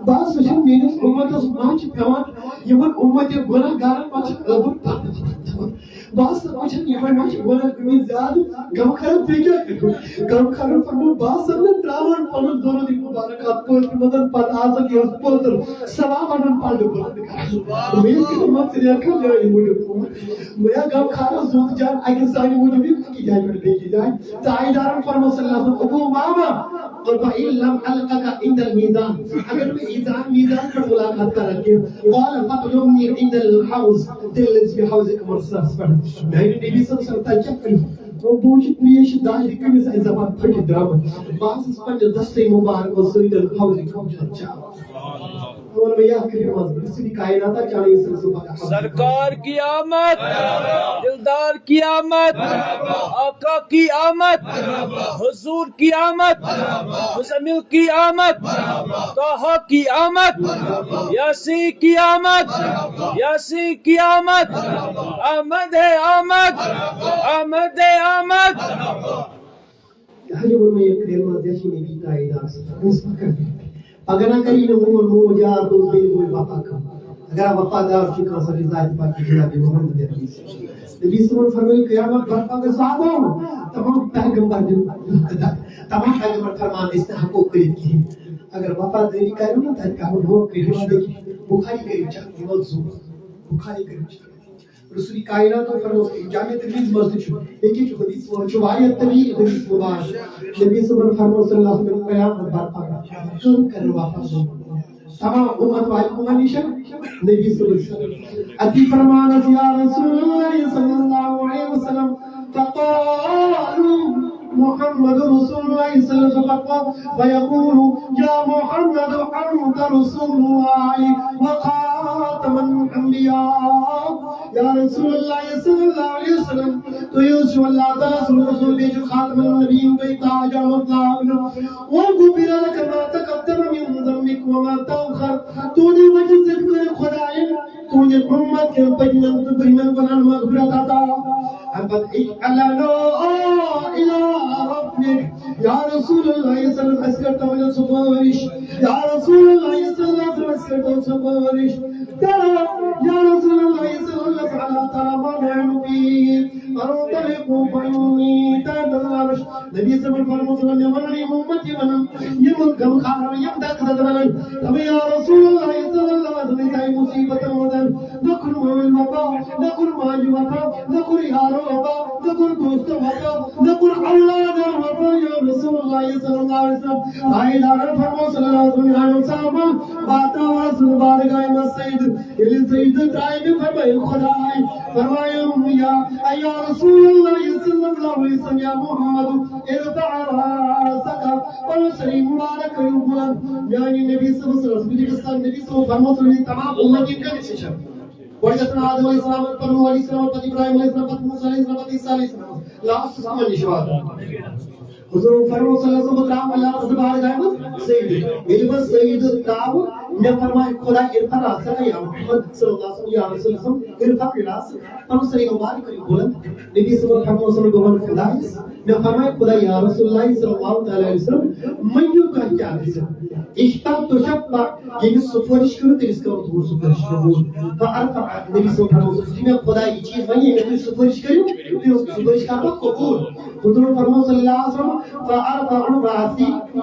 بہٕ آسہٕ وٕچھان میٲنِس اُمتس ما چھِ پٮ۪وان یِمن اُمتِ گۄناہ گارن ما چھِ ٲبُر پتہٕ تھاوان۔ بہٕ آسہٕ وٕچھان یِمن ما چھِ گۄناہ گٔمٕتۍ زیادٕ۔ غمخارن تُہۍ کیٛاہ کٔرِو؟ غمخارن فرموو، بہٕ آسہٕ نہٕ ترٛاوان پنُن درود مبارک اتھ پٲٹھۍ متن پتہٕ آسن یہِ پٲتر ثواب انُن پننہِ پتہٕ کران۔ مےٚ ییٚلہِ تِمن ژٕ ریکھا میانہِ موٗجوٗب۔ مےٚ غمخارس زوٗ تہٕ جان اکہِ سانہِ موٗجوٗب یہِ اکہِ جایہِ پٮ۪ٹھ بیٚیہِ جایہِ۔ تاجدارن فرموو صلی اللہ علیہ وسلم، ابو امامہ، فإن لم ألقك عند الميزان، اگر بہٕ ایزان میزان پٮ۪ٹھ ملاقات کران کینٛہہ، قال فاطلبني عند الحوض، تیٚلہِ لٔج مےٚ حوض کوثرس پٮ۪ٹھ۔ میانہِ نبی صٲب صٲب تَتہِ کیٛاہ کٔرِو؟ بہٕ وٕچھٕ پیش دارِ کٔمِس آسہِ زبان پھٔٹِتھ درٛامٕژ۔ بہٕ آسس پننہِ دستہٕ مبارکو سۭتۍ حوض کوثر چاوان۔ ووٚن مےٚ، یا کٔرِو حظ، بہٕ چھُس کائنات چاہے سٕنٛز پگاہ۔ سرکار کی آمد، دلدار کی آمد، آقا کی آمد، حضور کی آمد، مزمل کی آمد، طه کی آمد، یاسین کی آمد، یاسین کی آمد، آمد ہے آمد، آمد ہے آمد۔ حضور میں کریم جیسی نبی تائیدار، پگاہ نہ کری نہ مول موج یار دوست بیٚیہِ بوے وفا کم۔ اگر آپ وفادار چھِ کانٛہہ سا ذات پاک کی جناب محمد عربی۔ نبی صلی اللہ علیہ وسلم فرمائے، قیامت برپا گژھِ صحابو، تمام پیغمبر دِن، تمام پیغمبر فرمان أسۍ نہٕ ہٮ۪کو کٔرِتھ کِہیٖنۍ۔ اگر وفادٲری کَرو نہ، تَتہِ کَرو نہٕ کِہیٖنۍ۔ بخاری کٔرِو چیک، یِمو زُو۔ بخاری کٔرِو چیک۔ رسول کائنات فرموو، جامع ترمذی منٛز تہِ چھُ، ییٚکیٛاہ چھُ حدیث، وۄنۍ چھُ واریاہ طویل حدیث مبارک۔ نبی صٲبن فرموو صلی اللہ علیہ وسلم، قیامت برپا، کٕم کرن وفا؟ تمام امت والہِ کمن نِش؟ نبی صٲبن۔ اتی فرمانس، یا رسول اللہ صلی اللہ علیہ وسلم، فقالوا محمد رسول اللہ صلی اللہ علیہ وسلم، فقال، فیقول، یا محمد انت رسول اللہ وخاتم الانبیاء۔ یا رسول اللہ صلی اللہ علیہ وسلم، تُہۍ حظ چھِو اللہ تعالیٰ سُنٛد رسول، بیٚیہِ چھُ خاتم النبیین، تُہۍ تاج آمُت لاگنہٕ۔ وغفر لك ما تقدم من ذنبك وما تأخر۔ تُہنٛدِ وجہ سۭتۍ کٔر خۄدایَن تُہنٛدِ اُمت کٮ۪ن پٔتمٮ۪ن تہٕ برٛونٛہمٮ۪ن گۄناہن مغفرت عطا۔ اَمہِ پتہٕ اجعل لنا إلى ربك۔ یا رسول اللہ صلی اللہ علیہ وسلم، اَسہِ کٔرۍتو وۄنۍ سفٲرِش۔ یا رسول اللہ صلی اللہ علیہ وسلم، اَسہِ کٔرۍتو سفٲرِش۔ ترى، یا رسول اللہ صلی اللہ علیہ وسلم، ألا ترى ما نحن فيه؟ انطلقوا فإني تحت العرش۔ نبی صلی اللہ علیہ وسلم، مےٚ وَنُن یِم اُمتی وَنَن، یِم غمخارن، یِم دردمندن، دَپان، یا رسول اللہ صلی اللہ علیہ وسلم، أسۍ آیہِ مُصیٖبتن منٛز، نہ کوٚر مٲلۍ وفا، نہ کوٚر ماجہِ وفا، نہ کوٚر یارو وفا، نہ کوٚر دوستو وفا، نہ کوٚر اولادو وفا، یا رسول اللہ صلی اللہ علیہ وسلم۔ تاجدارن فرموو صلی اللہ علیہ وسلم، میانیو صحابو، واتناو ٲسٕس بارگاہہِ منٛز سجدٕ۔ ییٚلہِ سجدٕ ترٛایہِ مےٚ، فرمٲیِن خۄداے، فرمایم، یا، اے یا رسول اللہ صلی اللہ علیہ وسلم، یا محمد، ارفع رأسک، پنُن سر مبارک کٔرِو بُلند۔ میانہِ نبی صٲبس ٲس، بہٕ تہِ گژھٕ نبی صٲب فرموو، تُہۍ تمام اُمتی کٔمِس نِش چھِ؟ گۄڈٕ گژھن آدم علیہ السلام، پتہٕ نوح علیہ السلام، پتہٕ ابراہیم علیہ السلام، پتہٕ موسیٰ علیہ السلام، پتہٕ عیسیٰ علیہ السلام، لاسٹس کمن نِش واتُن؟ حضور فرموو صلی اللہ علیہ وسلم، بہٕ ترٛاوٕ اللہ تعالیٰ سٕنٛدِ بارگاہہِ منٛز سجدٕ۔ ییٚلہِ بہٕ سجدٕ ترٛاوٕ، مےٚ فرمایہِ خۄدا، ارفع رأسک یا محمد صلی اللہ علیہ وسلم، یا رسول اللہ، ارفع رأسک، پنُن سر مبارک کٔرِو بُلند۔ نبی صلی اللہ علیہ وسلم فرموو صلی اللہ علیہ وسلم، بہٕ وَنہٕ خۄدایس، مےٚ فرمایہِ خۄدا، یا رسول اللہ صلی اللہ تعالیٰ علیہ وسلم، مٔنگِو تۄہہِ کیٛاہ گژھِ؟ اشفع تشفع، ییٚمِس سفٲرِش کٔرِو، تٔمِس کَرو تُہُنٛد سفٲرِش قبوٗل۔ فارفع، نبی صٲب فرموو، یُتھُے مےٚ خۄدا یہِ چیٖز وَنہِ، ییٚمِس سفٲرِش کٔرِو، تٔمِس سفٲرِش کَرٕ بہٕ قبوٗل۔ حضوٗرن فرموو صلی اللہ علیہ وسلم، فارفع رأسی،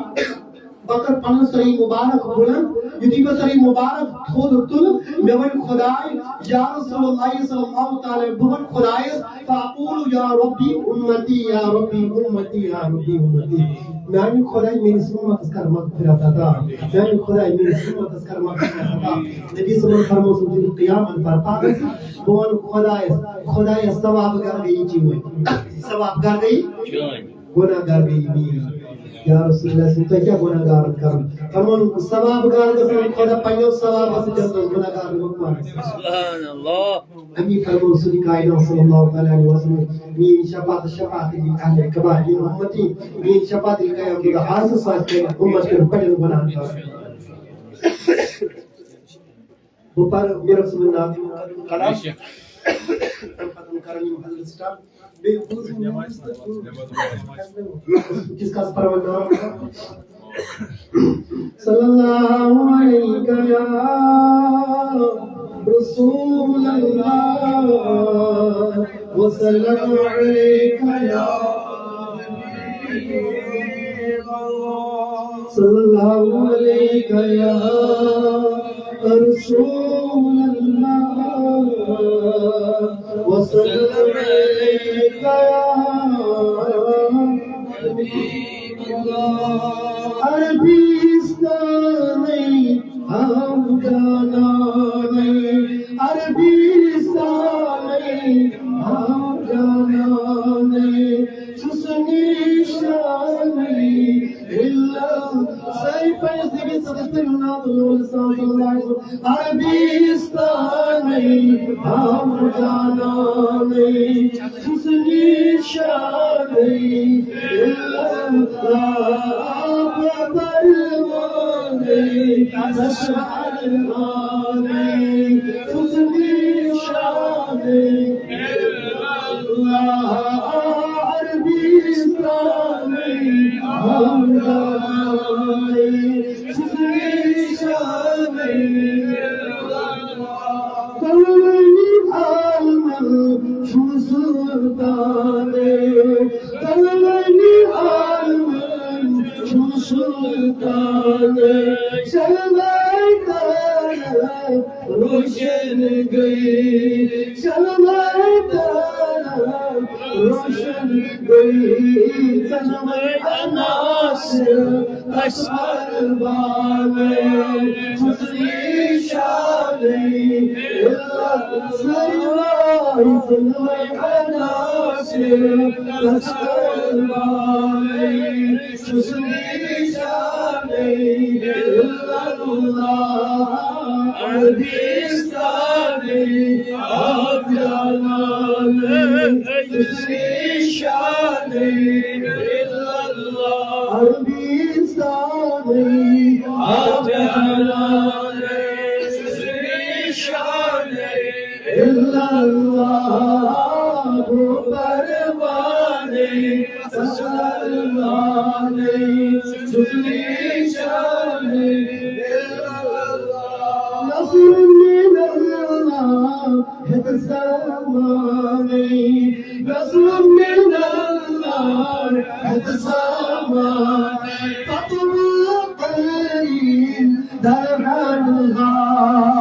بہٕ کَرٕ پَنُن سر مبارک بُلند، یُتھُے بہٕ سر مبارک تھوٚد تُلہٕ، مےٚ وَنہِ خۄداے، یا رسول اللہ صلی اللہ تعالیٰ، بہٕ وَنہٕ خۄدایَس، فاقول یا ربی امتی، یا ربی امتی، یا ربی امتی۔ میانہِ خۄدایہِ، میٲنِس اُمتس کر مغفرت عطا۔ میانہِ خۄدایہِ، میٲنِس اُمتس کر مغفرت عطا۔ نبی صٲبن فرموو، سُہ دِنہٕ قیامت برپا گژھِ۔ بہٕ وَنہٕ خۄدایس، خۄدایس، ثواب گار گٔیی چٲنۍ۔ ثواب گار گٔیی؟ گۄناہ گار گٔیی میٲنۍ۔ یا رسول اللہ صلی اللہ علیہ وسلم، تۄہہِ کیٛاہ گۄناہ گارن کرُن؟ فرمووُن، ثواب گار گژھن خۄدا پننیو ثوابو سۭتۍ جنتس گۄناہ گار مکمل۔ سبحان اللہ۔ امی فرموو رسول کائنات صلی اللہ تعالیٰ علیہ وسلم، میٲنۍ شفاعت، شفاعت دِنۍ اہل کبائر، یِم اُمتی، میٲنۍ شفاعت ییٚلہِ قیام دۄہ آسہِ، سُہ آسہِ میانہِ اُمت کٮ۪ن بڑٮ۪ن گۄناہن کران۔ بہٕ پرٕ میٖر صٲبُن ناو، تَمہِ پتہٕ کرن یِم حضرت سٹاپ، بیٚیہِ بوٗزِو میٲنِس تہٕ کِس کَس پرو ناو۔ صلی اللہ علیک یا رسول اللہ، وسلم علیک یا حبیب اللہ، صلی اللہ علیک یا رسول اللہ، وسلم علیک یا حبیب عربستانٕے ہم جانانٕے، عربستانٕے ہم جانانٕے، چھُس نِشانٕے الا۔ سٲری پٔرِو نبی صلی اللہ علیہ وسلم۔ عربستانٕے ہم جانانٕے، چھُس نِشانٕے الا اللہ، پروانٕے، تسلانٕے، چھُس نِشانٕے الا اللہ، عربستانٕے ہم جانانٕے، چھُس نِشانٕے الا اللہ۔ کلونی عالمن چھُ سلطانے، کلونی عالمن چھُ سلطانے، شرمائی تارا روشن گئی، شرمائی تارا روشن گئی، شرمائی عناصر اصغر بانے، چھُس نِشانٕے الا اللہ، سٲری وٲے ظلمٕے عناصر اصغر بانے، چھُس نِشانٕے الا اللہ، عربستانٕے ہم جانانٕے، چھُس نِشانٕے الا اللہ، عربستانٕے ہم جانانٕے، چھُس نِشانٕے الا اللہ، گوٚو پروانٕے تسلانٕے، چھُس نِشانٕے الا اللہ۔ نصر من اللہ ہیٚتھ سامانٕے، نصر من اللہ ہیٚتھ سامانٕے، فتح قریب در اللہ۔